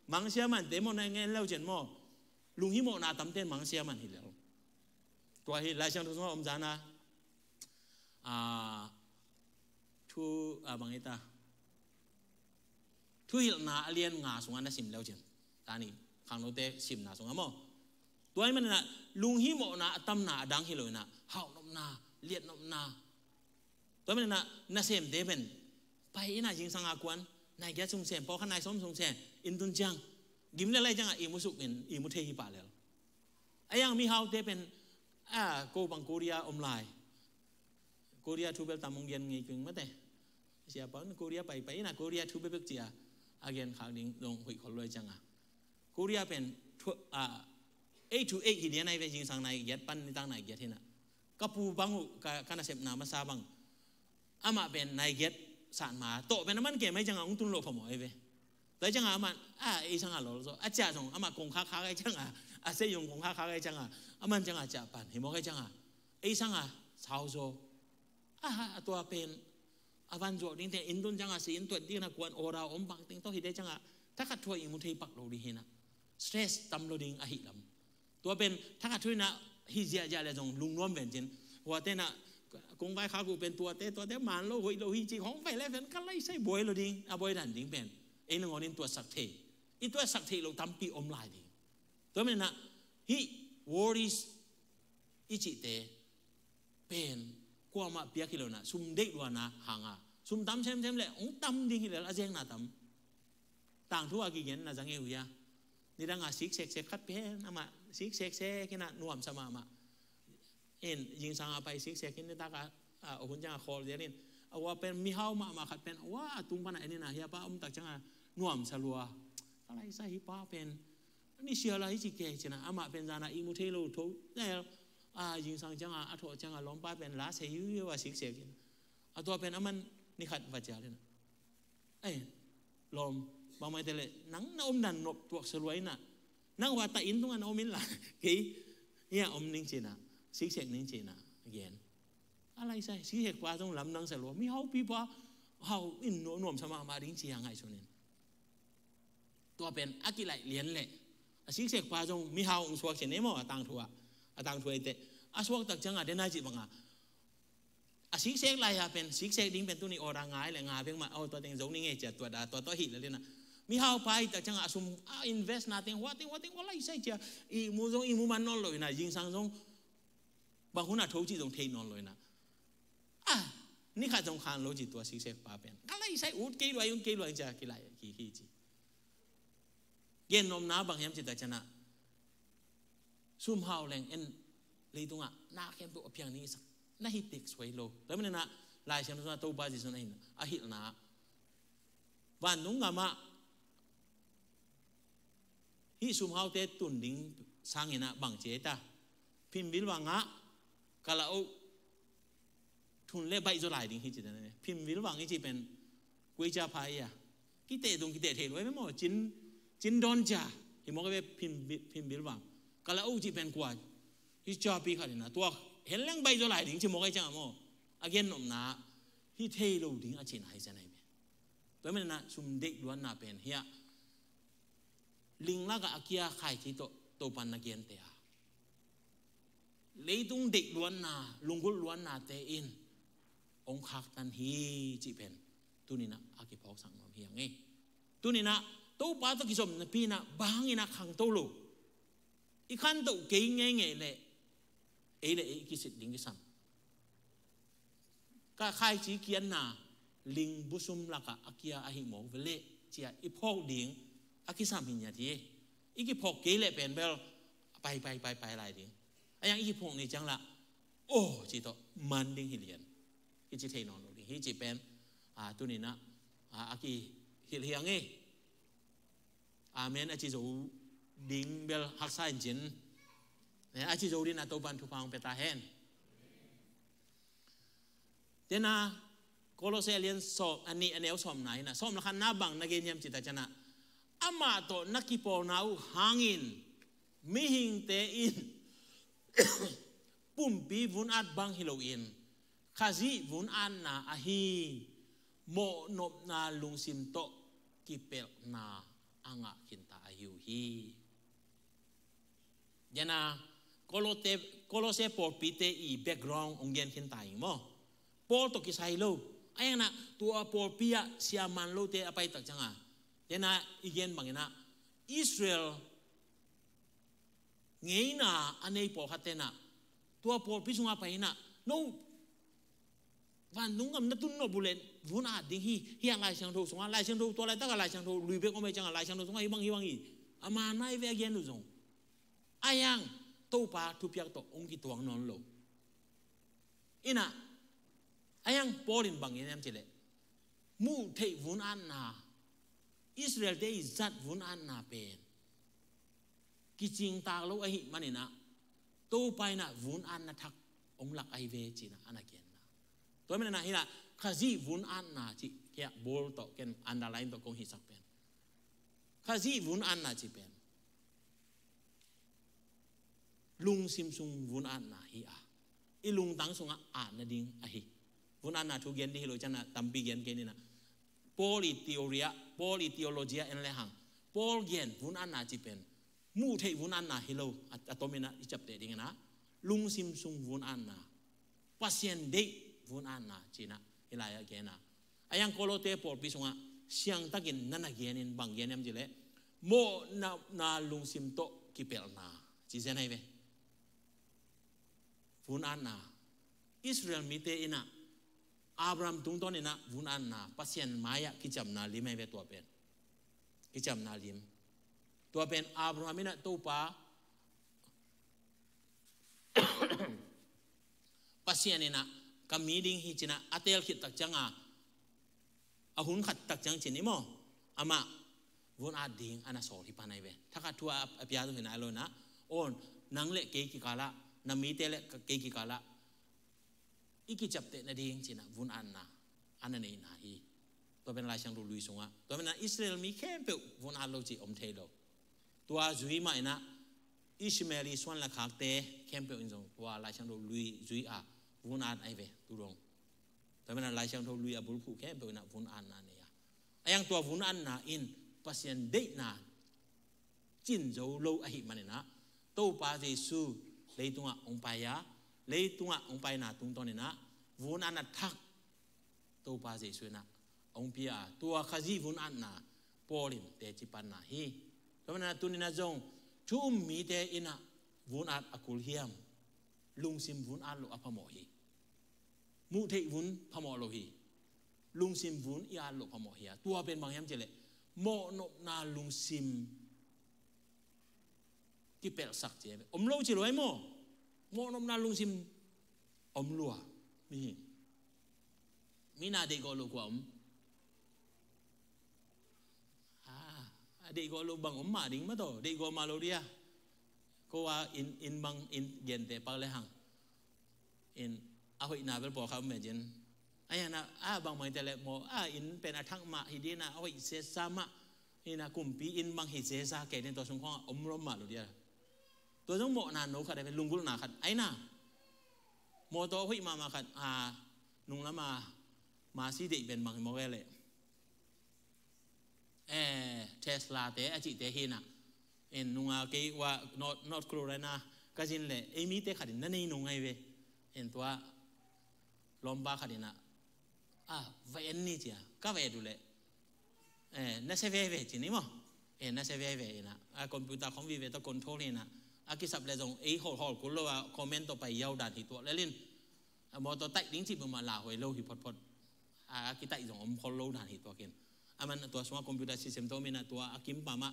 Mangsia man te maw na ngen lo ciang maw, lunghimawhna tamten mangsia man hi lo. Tua hi Lai Siangtho sungah om zan a, a, thu, a, bang hi ta, Thuhilhna a lian nga sungah na sim leu cin, tani khangnote simna sungah maw, tua ahih manin ah lunghimawhna a tamna a dang hi lo in ah, hauhnopna, liatnopna. Tua ahih manin ah nasemte pen pai in ah zingsang a kuan nai giat sung sem, pawlkhat nai sawm sung sem, inn tun ciang gim le lai ciangah ihmu suk in ihmu thei hi pah lel. A iang mihaute pen, a, ko bang Korea om lai. Korea thu bel tam hong gen ngei keng mate. Siapa un Korea pai pai in ah Korea thu bekbek ci a, a gen khak ding dong hoih khol lua hi ciang a. Korea pen thu, a, eight to eight hi lian ahi ve, zingsang nai giat pan nitak nai giat hi in ah. Ka pu bang uh, ka, ka nasepna masa bang, amah pen nai giat sat ma tawh pen a man kem ahi ciang a hong tun loh phamawh ahi ve. Tua hi ciang a amah, a, ei sang a lawlzaw a ciah zong, amah kong khakkhak ahi ciang a, a sei zong kong khakkhak ahi ciang a, a man ciang a ciah pan hi mawk ahi ciang a, ei sang a sauzaw. A, a tua pen a van zuak ding teng, inn tun ciang a si inn tuat ding na kuan order om bang teng tawh hi te ciang a, thakhat thu a ihmu thei pak lo ding hi in ah, stress tam lo ding ahih lam. Tua pen thakhat thu in ah hi ziahziah le zong lungnuam ven cin. Huate in ah kong vaikhak uh pen tuate, tuate man lo, hoih lo hi ci hong vai le pen ka lai sai buai lo ding, a buai dan ding pen ei nangawn in tuatsak thei, i tuatsak theih loh tampi om lai ding. Tua manin ah hih worries i cihte pen kuamah piak hi lo in ah, sum deih luanna hang a, sum tam semsem le hong tam ding hi lel, a zekna tam. Tangthu a kigen na zang e uh hia. Nidang a sikseksek khat pen amah sikseksek in ah nuamsa mahmah. In zingsang a pai siksek in nitak a, a, a hun ciang a khawl dial in, a ua pen mihau mahmah khat pen a ua a tung pan a en in ah, hia pa om tak ciang a nuamsa lua. Ka lai sai hi pa pen ni sia lai hi ci kei cin ah, amah pen zan a ihmu thei lo tho lel. A, zingsang ciang a, a thawh ciang a lawmpa pen la sei hiuhiu a siksek in. A tua pen a man ni khat va cial in ah, "Ei, lawm, bangmah hi te leh nang na om dan nop tuaksa lua in ah, nang hua ta inn tungah na om in la, kei hia om ning," ci in ah, siksek ning ci in ah a gen. A lai sai, siksek pa zong lamdang sa lua, mihaupi pa hau in nuam, nuamsa mahmah ding ci a ngaihsun in. Tua pen a kilaih lian leh a siksek pa zong mihau hong suak cin e maw, a tangthu ah, a tangthu a i teh a suak tak ciang a den a cih bang a, a siksek lai a pen, siksek ding pen tuni order nga le nga bek mah, aw, tua teng zo ning e ci a, tua da, tua, tua hi le lian ah. Mihau pa hi tak ciang a sum a invest na teng, hua teng, hua teng, hua lai sai ci a, ihmu zong ihmu man nawn lo in ah, zingsang zong bang hun a tho cih zong thei nawn lo in ah. A, ni khat zong khan lo ci tua siksek pa pen. Ka lai sai, ut kei lua, ut kei lua ci a, kilaih, ki, ki ci. Gen nopna bang hiam ci tak ciang a, sum hau leng en, leitungah na khempeuh a piang ning i sak, na hi tek suai lo. Tua manin ah Lai Siangtho sungah Topa Jesu in a hilhna, vantung gamah hih sum haute tun ding sangin ah bang ci ei ta, phimbil vangah kalauk thun le baih zaw lai ding hi ci ta ne. Phimbil vang i ci pen kua i cia pha i a, kiteh tung kiteh thei lua i maw, cin, cin dawn cia hi mawk i ve. Phimbil, phimbil vang, kalauk cih pen kua, i cia pi khat in ah tua hen leng baih zaw lai ding ci mawk i ciang a maw, a gen nopna hi thei lo ding a cihna hi cia na hi ve. Tua manin ah sum deih luanna pen hiah ling lakah a kia khaici tawh Topan na gente a, leitung deih luanna, lunggulh luannate in hong khaktan hi cih pen tuninah a kiphawksak nuam hi hang e. Tuninah Topa tawh kizom napi inah bang inah khangto lo, i khantoh kei ngeingei leh ei le ei i kisit ding kisam. Ka khaici kianna ling busum lakah a kia ahi mawk ve leh cia i phawk ding a kisam hi ngiat hi. I kiphawk kei leh pen bel pai pai pai pai lai ding. A yang i kiphawk ni ciang lah aw ci tawh man ding hi lian. Kici thei nawn lo ding hi cih pen a tuninah a kihilh hi hang e. Amen a ci zo ding bel haksa in cin. A ci zo ding a Topan thupha hong pia ta hen. Tena Kolose a lian sawm a nih a neu sawmna inah sawm le khatna bang na gen hiam cih tak ciangah amah tawh na kipawlna uh hangin mihingte in pumpi vun-at bang hi loin Khazih vun-atna ahi mawhnopna lungsim tawh kipelhna a ngah khinta ahi uh hi. Gena Kolose pawlpite i background hong gen khinta ing maw? Paul tawh kisai lo a, engnah tua pawlpi ah siaman lote a paitak cianga gena i gen banginah Israel ngeina a nei pawlkhat tenah tua pawlpi sungah pai inah no vantung gam na tun nop uh leh vun-at ding hi. Hiah Lai Siangtho sungah Lai Siangtho tua laitakah Lai Siangtho lui bek om ei ciangah Lai Siangtho sungah hibang hibang hi. A man mai ve a gen uh zong a yang Topa thupiak tawh hong kituak nawn lo. Inah a yang Paul in bang in em cileh muh theih vun-atna Israel-te i zat vun-atna pen kicingtak lo ahih maninah Topa inah vun-atna thak hong lak ahi ve cinah a na genna. Tua maninah hinah Khazih vun-atna cih kiah Paul tawh ken underline tawh kong hisak pen Khazih vun-atna cih pen lungsim sung vun-atna hi a, i lungtang sungah at nading ahi. Vun-atna thu gen dih hi lo cianah tampi gen kei ninah Paul i theory ah Paul i theology ah en lehang Paul gen vun-atna cih pen muh theih vun-atna hi lo. A tominah i ciapteh dinginah lungsim sung vun-atna, Pasian deih vun-atna cinah hi lai-ah gena. A yang Kolose pawlpi sungah siangtakin na na genin bang gen em cileh mawhnopna lungsim tawh kipelhna ci zen ahi ve. Vun-atna Israel mite inah Abraham tungtawn inah vun-atna Pasian mai-ah kiciamna lim ahi ve tua pen. Kiciamna lim tua pen Abraham inah Topa Pasian inah ka mi ding hi cinah a teel khit tak cianga a hun khat tak ciang cin i maw amah vun-at ding a na sawl hi pan ahi ve. Thakhat thu a pia tu hinah a lo inah aw nang le kei kikalah na mite le kei kikalah i kiciapteh nading cinah vun-atna a na neihna hi. Tua pen Lai Siangtho lui sungah tua penah Israel mi khempeuh vun-at lo cih om thei lo. Tua zui mah inah Ishmael i suan le khakte khempeuh in zong tua Lai Siangtho lui zui a vun-at ahi ve tu dong. Tua penah Lai Siangtho lui a bulphuh khempeuh inah vun-atna nei a, a yang tua vun-atna in Pasian deihna cin zo lo ahih maninah Topa Jesu leitungah hong pai a, leitungah hong paina tungtawninah vun-atna thak Topa Jesu inah hong pia a, tua Khazih vun-atna Paul in teci panna hi. Tua maninah tuninah zong thu um mite inah vun-at a kul hiam? Lungsim vun-at loh a phamawh hi. Muh theih vun phamawh lo hi. Lungsim vun i at loh phamawh hi a, tua pen bang hiam cileh mawhnopna lungsim kipelhsak ci a om lo ci lo ai maw? Mawhnopna lungsim om lua. Mihing mi na deihgawh lo kua om? A deihgawh lo bang om mah ding mataw, deihgawh mah lo dia. Ko a inn bang inn gente pak le hang in a hoihna bel pawlkhat om meh cin. A hiana a bangbang te le maw a inn pen a thak mah hi dina a hoih sesa mah hina kumpi inn bang hi sesa kei nin tua sung khawngah om lom mah lo dia. Tua zong mawhna no khat a pen lunggulhna khat aina. Mawtaw a hoih mahmah khat a nunglama masi deih pen bang hi mawk e leh Tesla te a cihte hina. En nunga kei ua North Carolina ka zin le ei mite khatin na nei nung ngai ve. En tua lawmpa khatina A va en ni ci a, ka va et uh leh, eh, na sia veve ci ni maw. Eh, na sia veve ina, a computer khong vive tawh control ina, a kisap leh zong ei hawlhawl kul lo a comment tawh pai yau dan hi tuak lel in. A mawtaw taih ding ci peuhmah lauhuai lo hi photphot. A kitaih zong om khol lo dan hi tuak in. A man tua sungah computer system tawh om ina, tua a kim pamah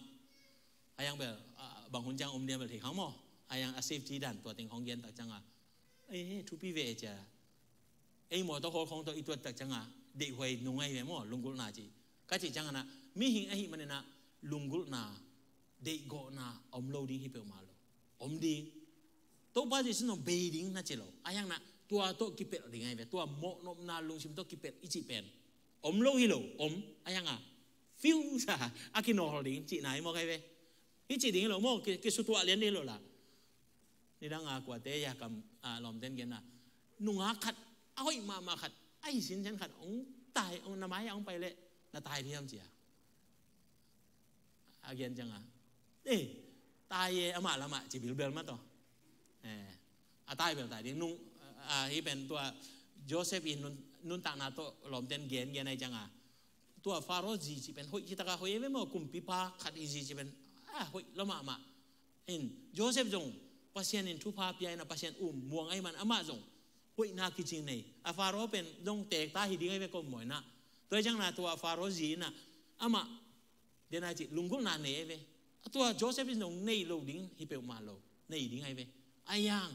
a yang bel, a, bang hun ciang om diam bel thei khang maw. A yang a safety dan tua teng khong gen tak ciang a, eh, thupi ve e ci a. Ei mawtaw hawl khong tawh i tuat tak ciang a, deihhuai nung ahi ve maw, lunggulhna ci. Ka cih ciang a na, mihing ahih manin a, lunggulhna, deihgawhna om lo ding hi peuhmah lo. Om ding. Topa Jesu zong bei ding na ci lo. A yang na, tua tawh kipelh ding ahi ve. Tua mawhnopna lungsim tawh kipelh i cih pen om lo hi lo, om. A yang a, fiu sa, a kinawl ding cihna hi mawk ahi ve. Hi cih ding hi lo maw, ki, kisutuah lian ding hi lo la. Nidang a kuate ya kam, a, lawmten gen a, nungak khat, a hoih mahmah khat, a hi sinsen khat hong tai, hong na mai a hong pai leh na tai diam ci a. A gen ciang a, eh, tai e, amah lamah ci bilbel mah tawh. Eh, a tai bel tai ding. Nung, a, hih pen tua Joseph i nun, nuntakna tawh lawmten gen gen ahi ciang a, tua Faro zi cih pen hoih cih tak a hoih e ve maw, kumpipa khat i zi cih pen, a, hoih lua mahmah. In, Joseph zong Pasian in thupha pia ina, Pasian um muang ahih man amah zong hoihna kicing nei. A Faro pen zong teekta hi ding ahi ve, ka um maw ina. Tua hi ciang na tua Faro zi ina, amah, den a cih, lunggulhna nei ahi ve. A tua Joseph in zong nei lo ding hi peuhmah lo, nei ding ahi ve. A yang,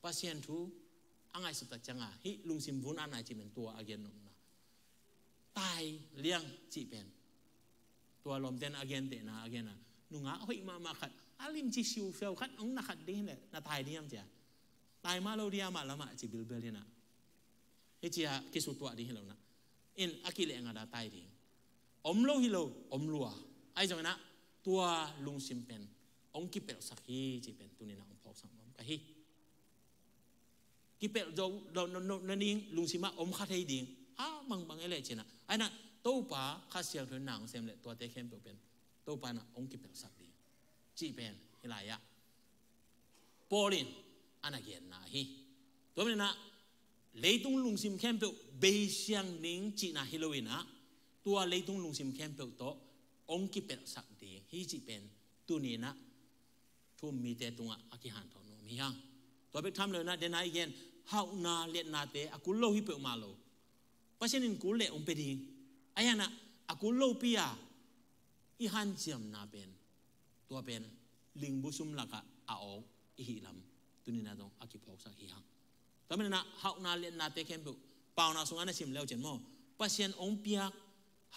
Pasian thu a ngaihsut tak ciang a, hih lungsim vun a nai cih pen tua a gen nopna. Tai liang cih pen, tua lawmten a gentehna a gen a, nungak hoih mahmah khat, a limci siufiau khat hong na khat ding hi leh na tai diam ci a. Tai mah lo ding, amah lamah ci bilbel hi na. Hi ci a kisutuah ding hi lo na. In, a kileh ngat a tai ding. Om lo hi lo, om lua. Ahi zongin a, tua lungsim pen hong kipelhsak hi cih pen tuni na hong phawksak nuam ka hi. Kipelh zo, no, no, no, no ding, lungsim ah om kha thei ding. A bangbang e leh ci na. Ahi na, Topa Kha Siangtho in na hong sem leh tuate khempeuh pen Topa na hong kipelhsak ding cih pen hi lai ah, Paul in a na genna hi. Tua manin a, leitung lungsim khempeuh beisiang ding cihna hi lo ina, tua leitung lungsim khempeuh tawh hong kipelhsak ding hi cih pen tuni na thu-um mite tungah a kihanthawn nuam hi hang. Tua bek tham lo ina, den a i gen, hauhna liatnate a kul lo hi peuhmah lo. Pasian in kul leh hong pia ding. A yang na, a kul lopi a i hanciamna pen, tua pen lingbu sum lakah a awk i hih lam tuni na zong a kiphawksak hi hang. Tua manin a, hauhna liatnate khempeuh, Paunak sungah na sim le uh cin maw, Pasian hong piak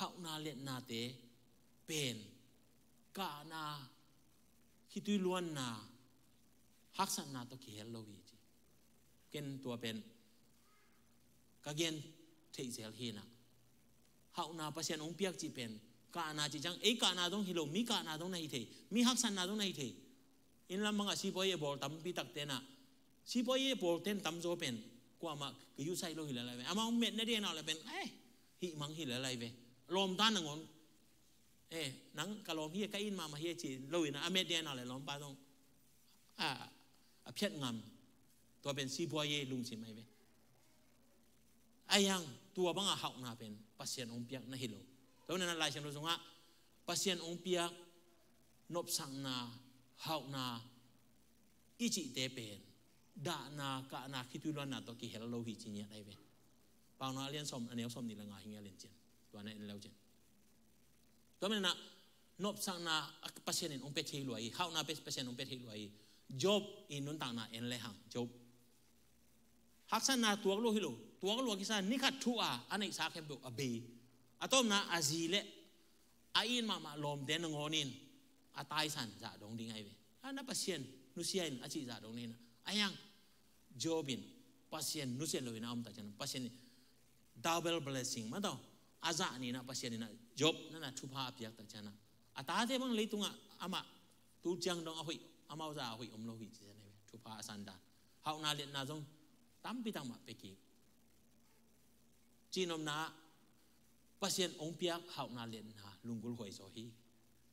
hauhna liatnate pen kahna, khitui luanna, haksatna tawh kihel lo hi ci. Ken tua pen ka gen theih zel hi na. Hauhna Pasian hong piak cih pen, kahna cih ciang, ei kahna dong hi lo, mi kahna dong na hi thei, mi haksatna dong na hi thei. Inn lam bangah sipuaye bawl tampi takte na, sipuaye bawlten tamzaw pen kuamah ka yusaih lo hi lel lai ve. Amah hong metna ding na le pen, eh, hih mang hi lel lai ve. Lawmta nangawn, eh, nang ka lawm hi, ka it mahmah hi ci lo ina, a met ding na le lawmpa dong a, a phiat ngam. Tua pen sipuaye lungsim ahi ve. A yang, tua bangah hauhna pen Pasian hong piak na hi lo. Tua na Laisiangtho sungah Pasian hong piak nopsakna, hauhna i cihte pen dahna, kahna, khitui luanna tawh kihel lo hi ci ngiat ahi ve. Paunak a lian sawm, a neu sawm nih le nga hi ngiat lian cin. Tua na en le uh cin. Tua manin a, nopsakna Pasian in hong pia thei lua hi, hauhna Pasian in hong pia thei lua hi. Job i nuntakna en le hang, Job. Haksatna tuak lua hi lo, tuak lua kisa, ni khat thu a, a neihsa khempeuh a bei. A tawpna a zi le a it mahmah lawmte nangawn in a taisan zah dong ding ahi ve. A na Pasian nusia in a cih zah dong ding hi na. A yang, Job in Pasian nusia lo in a om tak ciang, Pasian in double blessing mah tawh a zah ni na, Pasian in a Job na na thupha a piak tak ciang a, a tate bang leitungah amah tu ciang dong a hoih, amau zah a hoih om lo hi ci ciang ahi ve. Thupha a san dan. Hauhna liatna zong tampi tak mah pia kik. Cihnopna, Pasian hong piak hauhna liatna lunggulh huai zaw hi.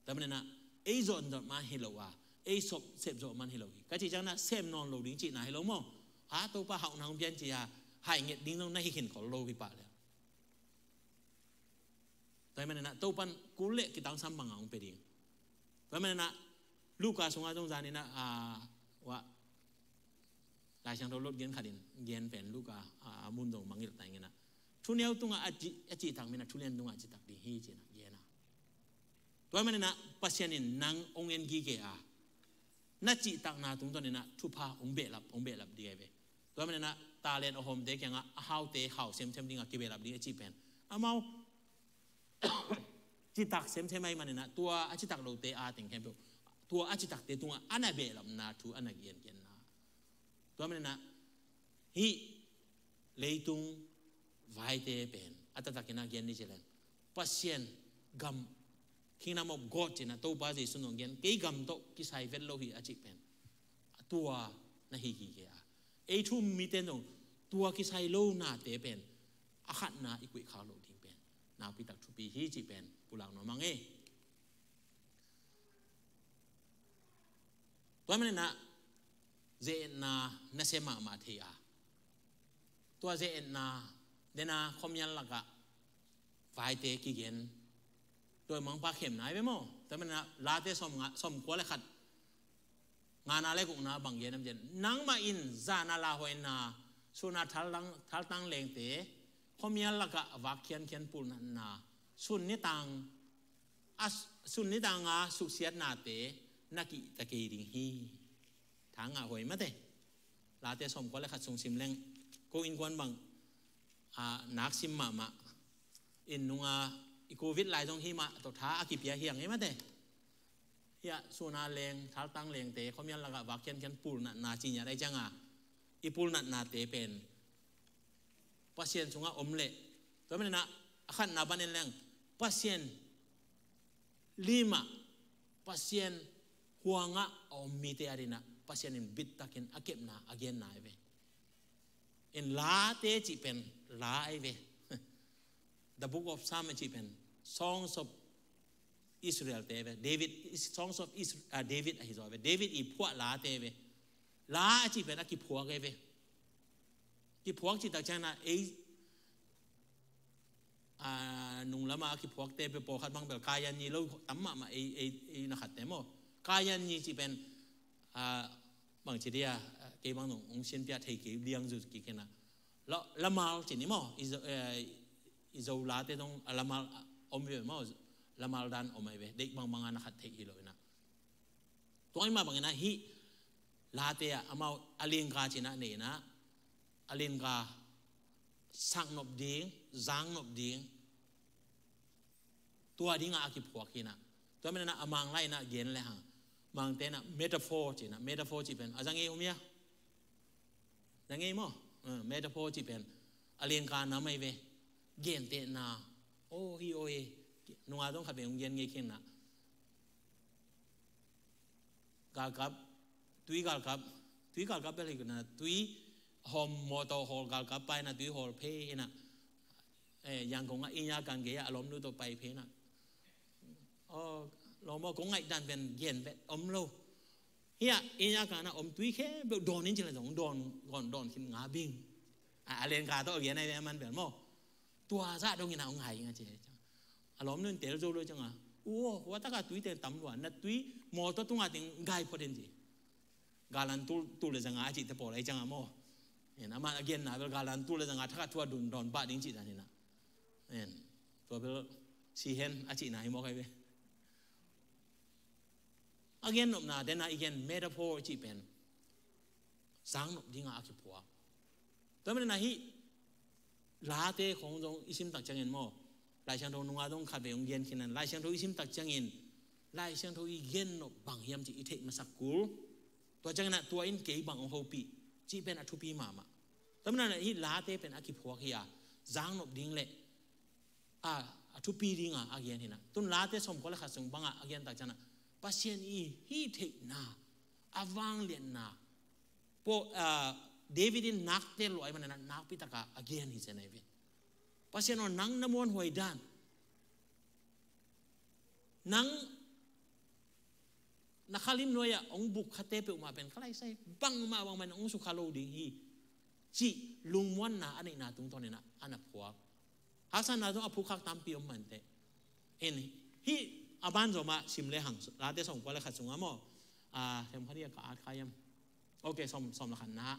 Tua manin a, ei zawh zawh man hi lo a, ei sep zawh man hi lo hi. Ka cih ciang na sem nawn lo ding cihna hi lo maw. A, Topa hauhna hong pia in ci a, hai nget ding zong na hi khin khol lo hi pah le. Tua hi maninah Topan kul le kitangsam banga hong pia ding. Tua hi maninah Luka sungah zong zaninah a, wah, Lai Siangtho lot gen khatin gen pen Luka a, a mun zong mangngilh ta inginah, thuneu tungah a ci, a citak minah thulian tungah a citak ding hi cinah gena. Tua hi maninah Pasian in nang hong en gige a, na cihtakna tungtawninah thupha hong behlap, hong behlap ding ahi ve. Tua hi maninah talent a hawmte kiangah a haute hau semsem dingah kibehlap ding a cih pen amau citak semsem ahi maninah tua a citak lote a teng khempeuh, tua a citakte tungah a na behlapna thu a na gengenna. Tua maninah hih leitung vaite pen a taktakin a gen ni cileng, Pasian gam, Kingdom of God cinah Topa Jesu nong gen, kei gam tawh kisai vet lo hi a cih pen tua na hi hi ke a. Ei thu um mite zong tua kisai lo nate pen a khatna i kuih khak lo ding pen nakpitak thupi hi cih pen pulak nuam a ngei. Tua maninah ze-etna nasia mahmah thei a, tua ze-etna dena khuamial lakah vaite kigen, tua mangpa khemna ahi ve maw. Tua maninah Late sawm nga, sawm kua le khat ngana le gukna bang gen am cin, nangmah in zana lauhuaina, suna thaltang, thaltang lengte khuamial lakah a vak khiankhian pulnatna, sun nitang a, sun nitanga suksiatnate na kihta kei ding hi. Thangah huai mate. Late sawm kua le khat sung sim leng ko innkuan bang a, nak sim mahmah. Inn nunga i covid lai zong hi mah tawh tha a kipia hiang hi mate. Hiah suna leng, thaltang lengte khuamial lakah vak khiankhian pulnatna ci ngiat ahi cianga, i pulnatnate pen Pasian sungah om leh, tua maninah a khatna panin leng Pasian limah, Pasian huangah a om mite a dinah Pasian in bittakin a kepna a genna ahi ve. In Late cih pen la ahi ve. The Book of Psalm a cih pen Songs of Israel te ve. David, Songs of Is-, ah, David ahi zaw ve. David i phuah late ve. La a cih pen a kiphuak ahi ve. Kiphuak cih tak ciangin ah ei, ah, nunglamah a kiphuakte pen pawlkhat bang bel kayan ni lo tam mahmah ei, ei, ei na khatte maw. Kayan ni cih pen, ah, bang ci dia, ah, kei bang nung hong sinpia thei kei liang zu kik kena. La, lamal ci ni maw, i Zo, eh, i Zo late dong, ah, lamal, ah, om ve maw, lamal dan om ahi ve, deih bangbang a na khat theih hi lo inah. Tua i mah bangin ah hih late ah amau a lingka cinah nei inah, a lingka saknop ding, zangnop ding, tua dingah a kiphuak hinah. Tua menah a Mang lai inah gen le hang, Mangte inah metaphor cinah, metaphor cih pen a zang ei om ia? Zang ei maw? Eh, metaphor cih pen a lingka nam ahi ve. Gentehna. Oh, hi oh, hi. Nunga zong khat ve hong gen ngei khinah. Galkap, tui galkap, tui galkap bel hi kuna, tui hawm mawtaw hawl galkap pai na tui hawl phei hina. Eh, Yangon ah Inya kan gei ah a lawmnu tawh pai phei na. Oh, lawm aw, kong ngaih dan pen gen vet om lo. Hiah Inya kan ah om tui khempeuh dawn in ci le zong dawn, dawn, dawn khin nga bing. A, a lingka tawh a gen ai ve a man bel maw. Tua zah dongin a hong ngai ing a ci. A lawmnu in tel zo lo cianga, u aw, hua taka tui teng tam lua, na tui mawtaw tunga teng gai phot in ci. Galan tul, tul le zanga a cihte pawl ahi cianga maw. En, amah a genna bel galan tul le zanga thakhat thu a dun dawn pah ding cih dan hinah. En, tua bel si hen a cihna hi mawk ahi ve. A gennopna dena i gen metaphor cih pen zangnop dinga a kiphuak. Tua menah hih late khong zong i simtak ciangin maw, Lai Siangtho nunga zong khat vei hong gen khinan, Lai Siangtho i simtak ciangin Lai Siangtho i gennop bang hiam cih i theih masak kul. Tua cianginah tua in kei bang hong hopih cih pen a thupi mahmah. Tua menah hih late pen a kiphuak hi a, zangnop ding le a, a thupi dinga a gen hinah. Tun late sawmkua le khat sung bangah a gentak cianah Pasian i hih theihna, a vangliatna, Paul, ah, David in nakte luah ahi maninah nakpitaka a gen hi zen ahi ve. Pasian aw, nang na muanhuai dan, nang na khalim nuai-ah hong bukkhate peuhmah pen kha lai sai bangmah bangmah in hong sukha lo ding hi cih lungmuanna a neihna tungtawninah a na phuak. Haksatna zong a phukkhak tampi om manteh. In, hih a ban zomah sim le hang, Late sawmkua le khat sungah maw. A, them khat hi a ka at kha hiam. Ok, sawm, sawm le khatna.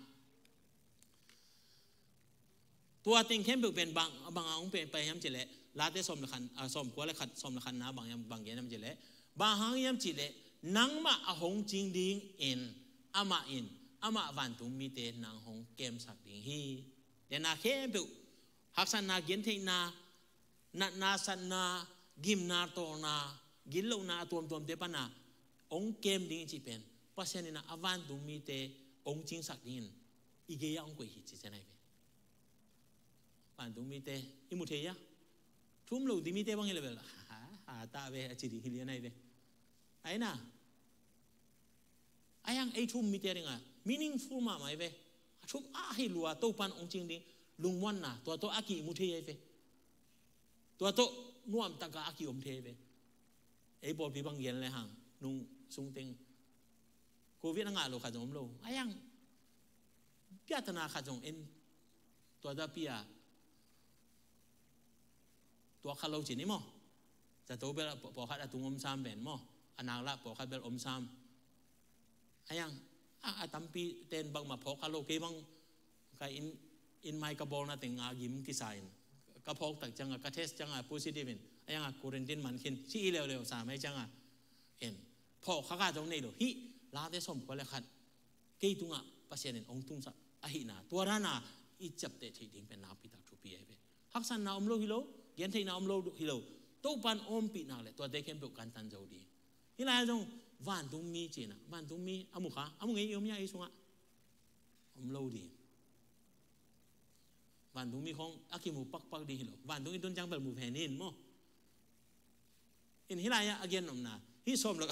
Tua teng khempeuh pen bang, bang a hong pai hiam cih leh, Late sawm le khat, a, sawmkua le khat, sawm le khatna bang hiam, bang gen hiam cih leh, bang hang hiam cih leh, nangmah a hong cing dingin, amah in, amah vantung mite nang hong kemsak ding hi. Tena khempeuh, haksatna, gentheihna, natna, satna, gimna, tawlna, gitlohna a tuamtuamte pana hong kem ding i cih pen, Pasian in a vantung mite hong cingsak dingin i gei-ah hong koih hi ci cian ahi ve. Vantung mite i mu thei a, thu um lo ding mite bang hi leh bel, ha, ha, ha ta ve a ci ding hi lian ahi ve. Ahi na, a hiang ei thu um mite a dingah meaningful mahmah ahi ve. A thu um a hi lua, Topan hong cing ding lungmuanna, tua tawh a kimu thei ahi ve. Tua tawh nuamtaka a kiom thei ahi ve. Ei pawlpi bang gen le hang, nung sung teng Covid a ngah lo khat zong om lo. A hiang piatana khat zong en, tua ta pia, tua kha lo ci ni maw. Zato bel pawlkhat a tung om sam pen maw. A nak lah pawlkhat bel om sam. A hiang, a, a tampi ten bangmah phawk kha lo, kei bang ka inn, inn mai ka bawlna teng a gim kisa in, ka phawk tak ciangah, ka test ciangah positive in, a hiangah quarantine man khin, ci i leuleu sa mai ciangah. En, phawk kha ka zong nei lo, hih Late sawmkua le khat kei tungah Pasian in hong tungsak ahihna, tua dana i ciapteh theih ding pen nakpi tak thupi ahi ve. Haksatna om lo hi lo, gentheihna om lo hi lo, Topan ompih nak leh tuate khempeuh kantan zo ding. Hih lai-ah zong vantung mi cihna, vantung mi a mu kha, a mu ngei i om hia ei sungah? Om lo ding. Vantung mi khong a kimu pakpak ding hi lo. Vantung i tun ciang bel mu pen in maw. In hih lai-ah a gen nopna, hih sawm le,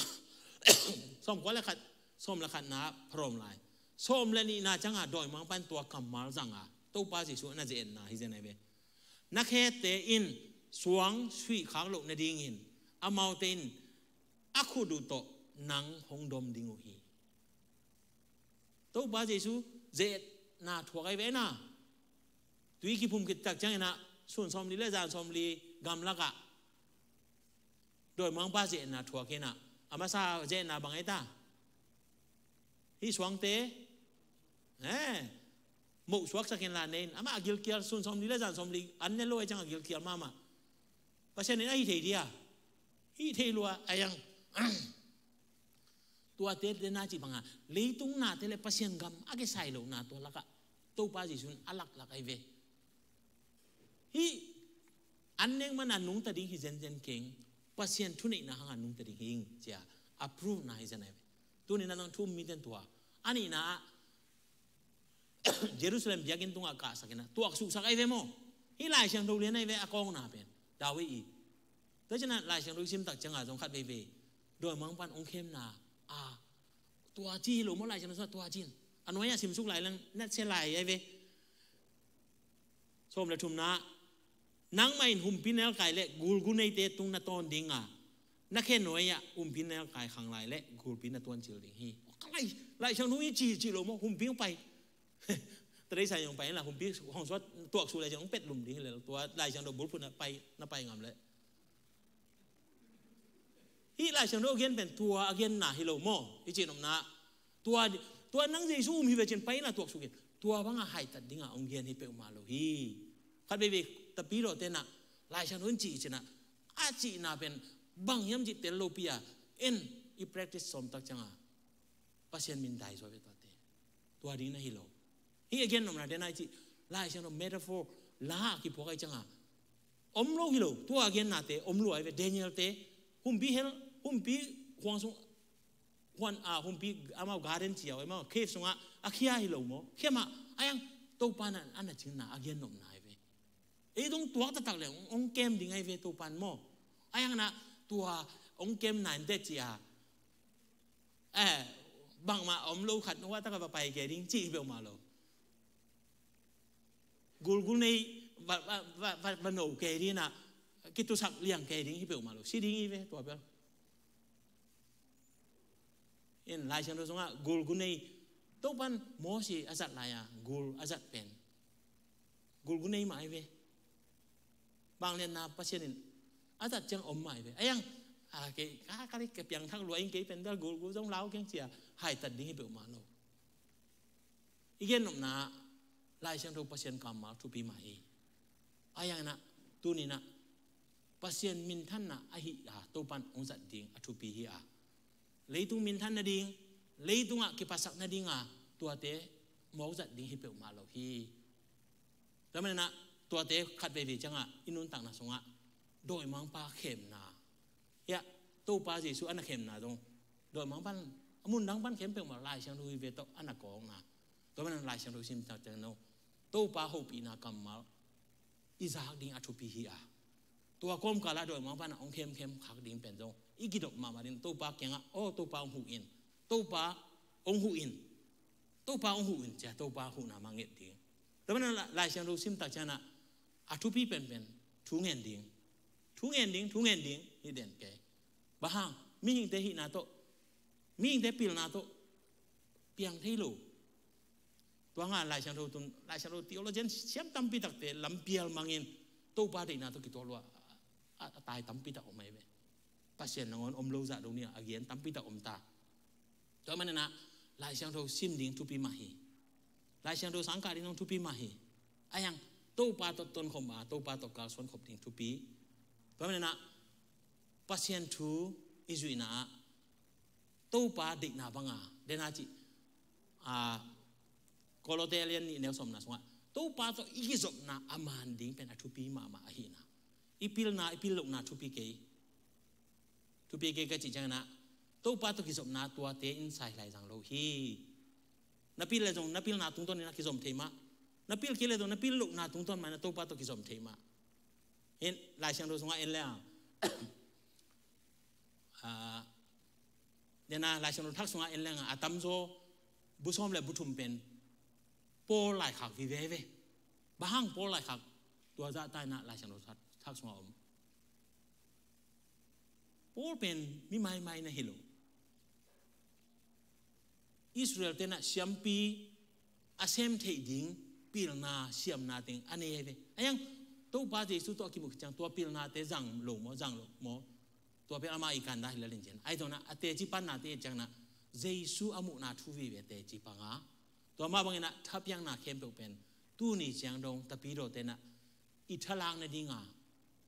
sawmkua le khat, sawm le khatna pharom lai. Sawm le nihna ciangah dawimangpa'n tua kammal zanga, Topa Jesuh na ze-etna hi zen ahi ve. Na khete in suang suih khak loh nadingin amaute in a khut uh tawh nang hong dom ding uh hi. Topa Jesuh ze-etna thuak ahi ve na. Tui kiphum khit tak ciangin ah sun sawmli le zan sawmli gamlakah dawimangpa ze-etna thuak in ah, a masa ze-etna bang ei ta? Hih suangte, eh, moh suaksak in la nei in, amah a gilkial, sun sawmli le zan sawmli an ne lo ei ciang a gilkial mahmah. Pasian in a hi thei dia? Hi thei lua a hiang. Tuate te na cih banga leitung nate le Pasian gam a kisai lohna tua lakah Topa Jesuh in a laklak ahi ve. Hih an neng mana nungta ding hi zenzen keng, Pasian thuneihna hanga nungta ding hi ing cia a proof na hi zen ahi ve. Tuni na zang thu um miten tua a nihna ah Jerusalem biakinn tungah kahsak in ah tuaksuhsak ahi ve maw? Hih Lai Siangtho lian ahi ve a kawkna pen. David i. Tua ciangin ah Lai Siangtho i sim tak ciangah zong khat veivei dawimangpa'n ong khemna a tua ci hi lo maw? Lai Siangtho sungah tua ci in a nuai-ah simsuk lai leng na sia lai ahi ve. Sawm le thumna, nangmah in humpi nelkai le gulguneite tung na tawn dinga, na khe nuai-ah humpi nelkai khang lai le gulpi na tuancil ding hi. Ka lai, Lai Siangtho i ci, ci lo maw? Humpi hong pai. Teresa hong pai la, humpi hong suat tuaksuh le ciang hong pet lum ding hi le, tua Lai Siangtho bulphuh na pai, na pai ngam le. Hih Lai Siangtho a gen pen tua a genna hi lo maw? I cih nopna. Tua, tua nang Jesuh um hi ve cin pai na tuaksuk in. Tua banga haitat dinga ong gen hi peuhmah lo hi. Khat veivei tapi lo tena Lai Siangtho in cih cina, a cihna pen bang hiam cih tel lopi a, en i practice sawm tak cianga Pasian min dai zaw ve tuate. Tua ding na hi lo. Hih a gen nopna tena i cih Lai Siangtho metaphor la a kiphuak ahi cianga om lo hi lo. Tua a gennate om lua ahi ve. Daniel te humpi hell, humpi huang sung, huan a humpi amau garden ciau amau cave sungah a khia hi lo maw? Khia mah a hiang Topa na a na cingna a gen nopna ahi ve. Ei dong tuak taktak le ong kem ding ahi ve Topan maw? A hiang na tua ong kem na in te cia, eh, bangmah om lo khat hua taka va pai kei ding ci hi peuhmah lo. Gulgul nei va, va, va, va, va no kei ding na, kitusak liang kei ding hi peuhmah lo. Si ding hi ve tua bel. In Lai Siangtho sungah gulgul nei, Topan Mosi a zat lai-a gul a zat pen gulgul nei mah ahi ve. Bang lianna Pasian in A zat ciang om mah hi ve. A yang, a, kei, ka, ka, ka piangthak lua in kei pen bel gulgul zong lau keng cia, haitat ding hi peuhmah lo. I gen nopna, Lai Siangtho Pasian kammal thupi mah hi. A yang inah, tuni inah, Pasian minthanna ahi a, Topan hong zat ding a thupi hi a. Leitung minthan nading, leitungah kiphasak nading a, tuate mawk zat ding hi peuhmah lo hi. Tua maninah, tuate khat veivei ciangah, i nuntakna sungah, dawimangpa khemna. Hiah, Topa Jesu a na khemna zong. Dawimangpan, a mundang pan khem peuhmah Lai Siangtho hi ve tawh, a na kawkna. Tua maninah Lai Siangtho sim tak ciang no. Topa hopihna kammal, i zak ding a thupi hi a. Tua kawmkalah dawimangpan a hong khemkhem khak ding pen zong. I kidop mahmah ding, Topa kiangah, aw, Topa hong huh in. Topa hong huh in. Topa hong huh in, cia Topa huhna mah nget ding. Tua maninah Lai, Lai Siangtho sim tak cianah, a thupi penpen, thu ngen ding. Thu ngen ding, thu ngen ding, hi den kei. Bang hang, mihingte hihna tawh, mihingte pilna tawh, piang thei lo. Tua nga Lai Siangtho tun, Lai Siangtho theologian siam tampi takte, lampial mangin, Topa deihna tawh kituak lua, a, a tai tampi tak om ahi ve. Pasian nangawn om lo zah dong nia, a gen tampi tak om ta. Tua maninah, Lai Siangtho sim ding thupi mah hi. Lai Siangtho sangkah ding zong thupi mah hi. A yang, Topa tawh tonkhop a, Topa tawh kalsuan khop ding thupi. Tua maninah, Pasian thu i zuihna ah, Topa deihna banga, dena cih, a, Kolose lian nih neu sawmna sungah, Topa tawh i kizopna a man ding pen a thupi mahmah ahihna. I pilna, i pil lohna thupi kei. Thupi kei ka cih cianginah, Topa tawh kizopna tuate in sai lai zang lo hi. Na pil le zong, na pilna tungtawn in a kizom thei mah. Na pil kei le zong, na pil lohna tungtawn mah in a Topa tawh kizom thei mah. Hin, Lai Siangtho sungah en le a. Ah, dena Lai Siangtho thak sungah en le a, a tamzaw, bu sawm le bu thum pen, Paul laikhak vive ve. Bang hang Paul laikhak, tua zah ta inah Lai Siangtho thak, thak sungah om. Paul pen mi maimai na hi lo. Israel tenah siampi a sem theih ding pilna siamna teng a nei ahi ve. A yang Topa Jesu tawh a kimuh ciang tua pilnate zang lo maw, zang lo maw. Tua pen amah i kanda hi la lincin. Ahi zongna a teci pannate i ciangna Jesu a muhna thu vive teci panga. Tua mah banginah thapiakna khempeuh pen tuni ciang dong tapidaw tenah i thalak nadinga,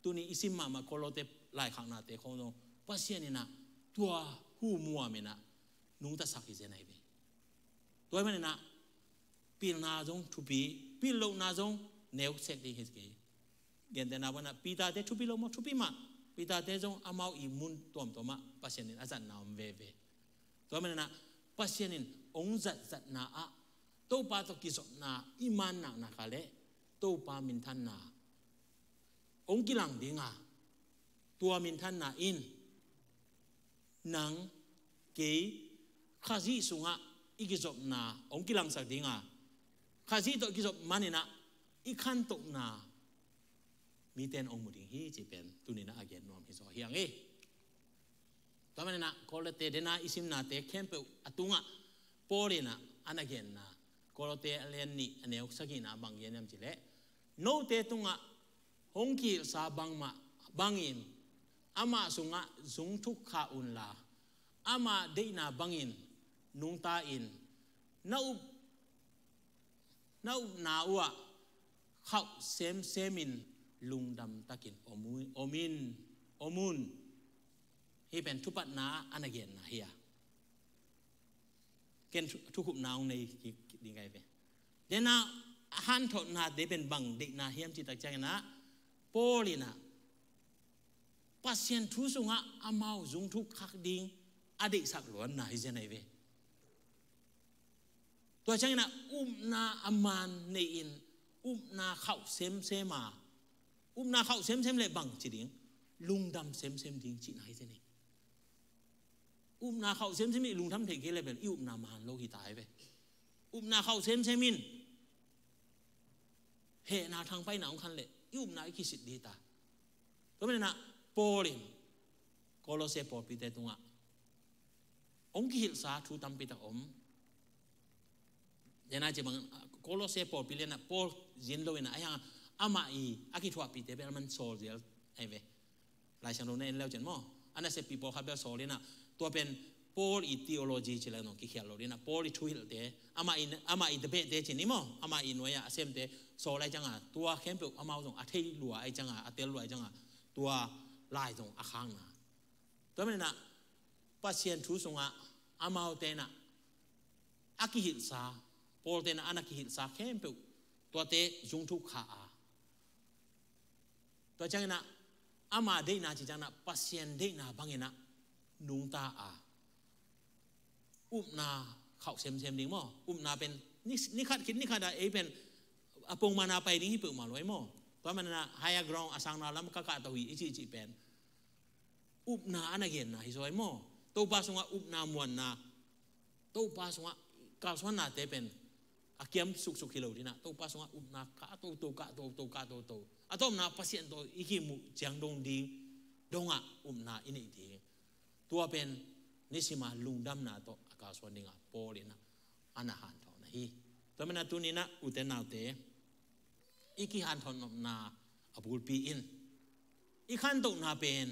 tuni i sim mahmah Kolose laikhaknate khong zong, Pasian inah tua hu muam inah nungtasak hi zen ahi ve. Tua maninah pilna zong thupi, pil lohna zong neu sek ding hi kei. Gentehna banah Peter-te thupi lo maw, thupi mah. Peter-te zong amau i mun tuamtuamah Pasian in a zatna om veve. Tua maninah Pasian in hong zatzatna ah Topa tawh kizopna i man naknak a le Topa minthanna hong kilang dinga, tua minthanna in nang, kei, Khazih sungah i kizopna hong kilangsak dinga, Khazih tawh kizop maninah i khantohna mite in hong mu ding hi cih pen tuninah a gen nuam hi zaw hi ang e. Tua maninah Kolose dena i simnate khempeuh a tungah Paul inah a na genna, Kolose a lian nih a neu sagihna bang gen hiam cih leh, note tungah hong kihilhsa bangmah bangin amah sungah zungthuk kha unla, amah deihna bangin nungta in, na up, na upna uhah khauh semsemin lungdam takin om u-, om in, om un. Hih pen thupatna a na genna hi a. Ken thu-, thukhupna hong nei kik ding kai ve. Dena a hanthotnate pen bang deihna hiam cih tak cianginah Paul inah Pasian thu sungah amau zungthuk khak ding a deihsak luanna hi zen ahi ve. Tua cianginah upna a man nei-in upna khauh semsem a, upna khauh semsem le bang ci ding, lungdam semsem ding cihna hi zen ahi. Upna khauh semsem in i lungdam thei kei le bel i upna man lo hi ta ahi ve. Upna khauh semsem in hehna thangpaihna hong khan leh i upna i kisit dih ta. Tua maninah Paul in Kolose pawlpite tungah hong kihilhsa thu tampi tak om. Dena ci bang Kolose pawlpi lianah Paul zin lo inah a hiang amah i a kithuahpihte bel man sawl zel ahi ve. Laisiangtho na en leu cin maw, a naseppi pawlkhat bel sawl inah, tua pen Paul i theology ci leu nong kikhial lo inah, Paul i thuhilhte, amah i, amah i tabehte cin i maw, amah i nuai-ah a semte sawl ai cianga, tua khempeuh amau zong a thei lua ai cianga, a tel lua ai cianga, tua lai zong a khakna. Tua maninah Pasian thu sungah amaute inah a kihilhsa, Paul tenah a na kihilhsa khempeuh tuate zungthuk kha a, tua cianginah ama deihna ci cianginah Pasian deihna banginah nungta a, upna khauh semsem ding maw. Upna pen ni, ni khat khit ni khat a ei pen a pongmana pai ding hi peuhmah lo ai maw. Tua maninah higher ground, a sangna lam ka kahto hi i cihcih pen upna a na genna hi zaw ai maw. Topa sungah upna muanna, Topa sungah kalsuannate pen a kiam suksuk hi lo dinah, Topa sungah upna kah toto, kah toto, kah toto. A tawpna Pasian tawh i kimuh ciang dong ding dongah upna i neih ding. Tua pen nisima lungdamna tawh a kalsuan dingah Paul inah a na hanthawn ahi. Tua maninah tuninah ute naute, i kihanthawn nopna a bulpi in i khantohna pen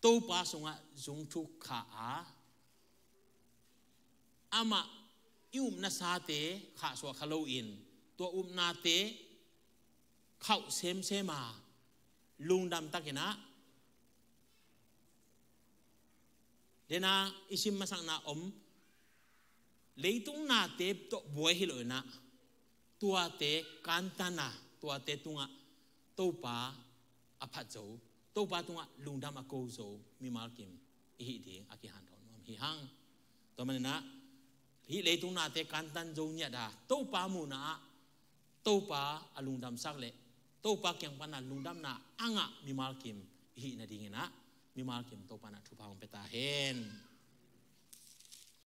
Topa sungah zungthuk kha a, amah i upna sate khahsuah kha loin tua upnate khauh semsem a, lungdam takinah, dena i sim masakna om leitung nate tawh buai hi lo inah, tuate kantan a, tuate tungah Topa a phat zo, Topa tungah lungdam a ko zo mimal kim i hih ding a kihanthawn nuam hi hang. Tua maninah hih leitung nate kantan zo ngiat a, Topa muhna ah Topa a lungdamsak le Topa kiang pana lungdamna a ngah mimal kim i hih nadinginah mimal kim Topa na thupha hong pia ta hen.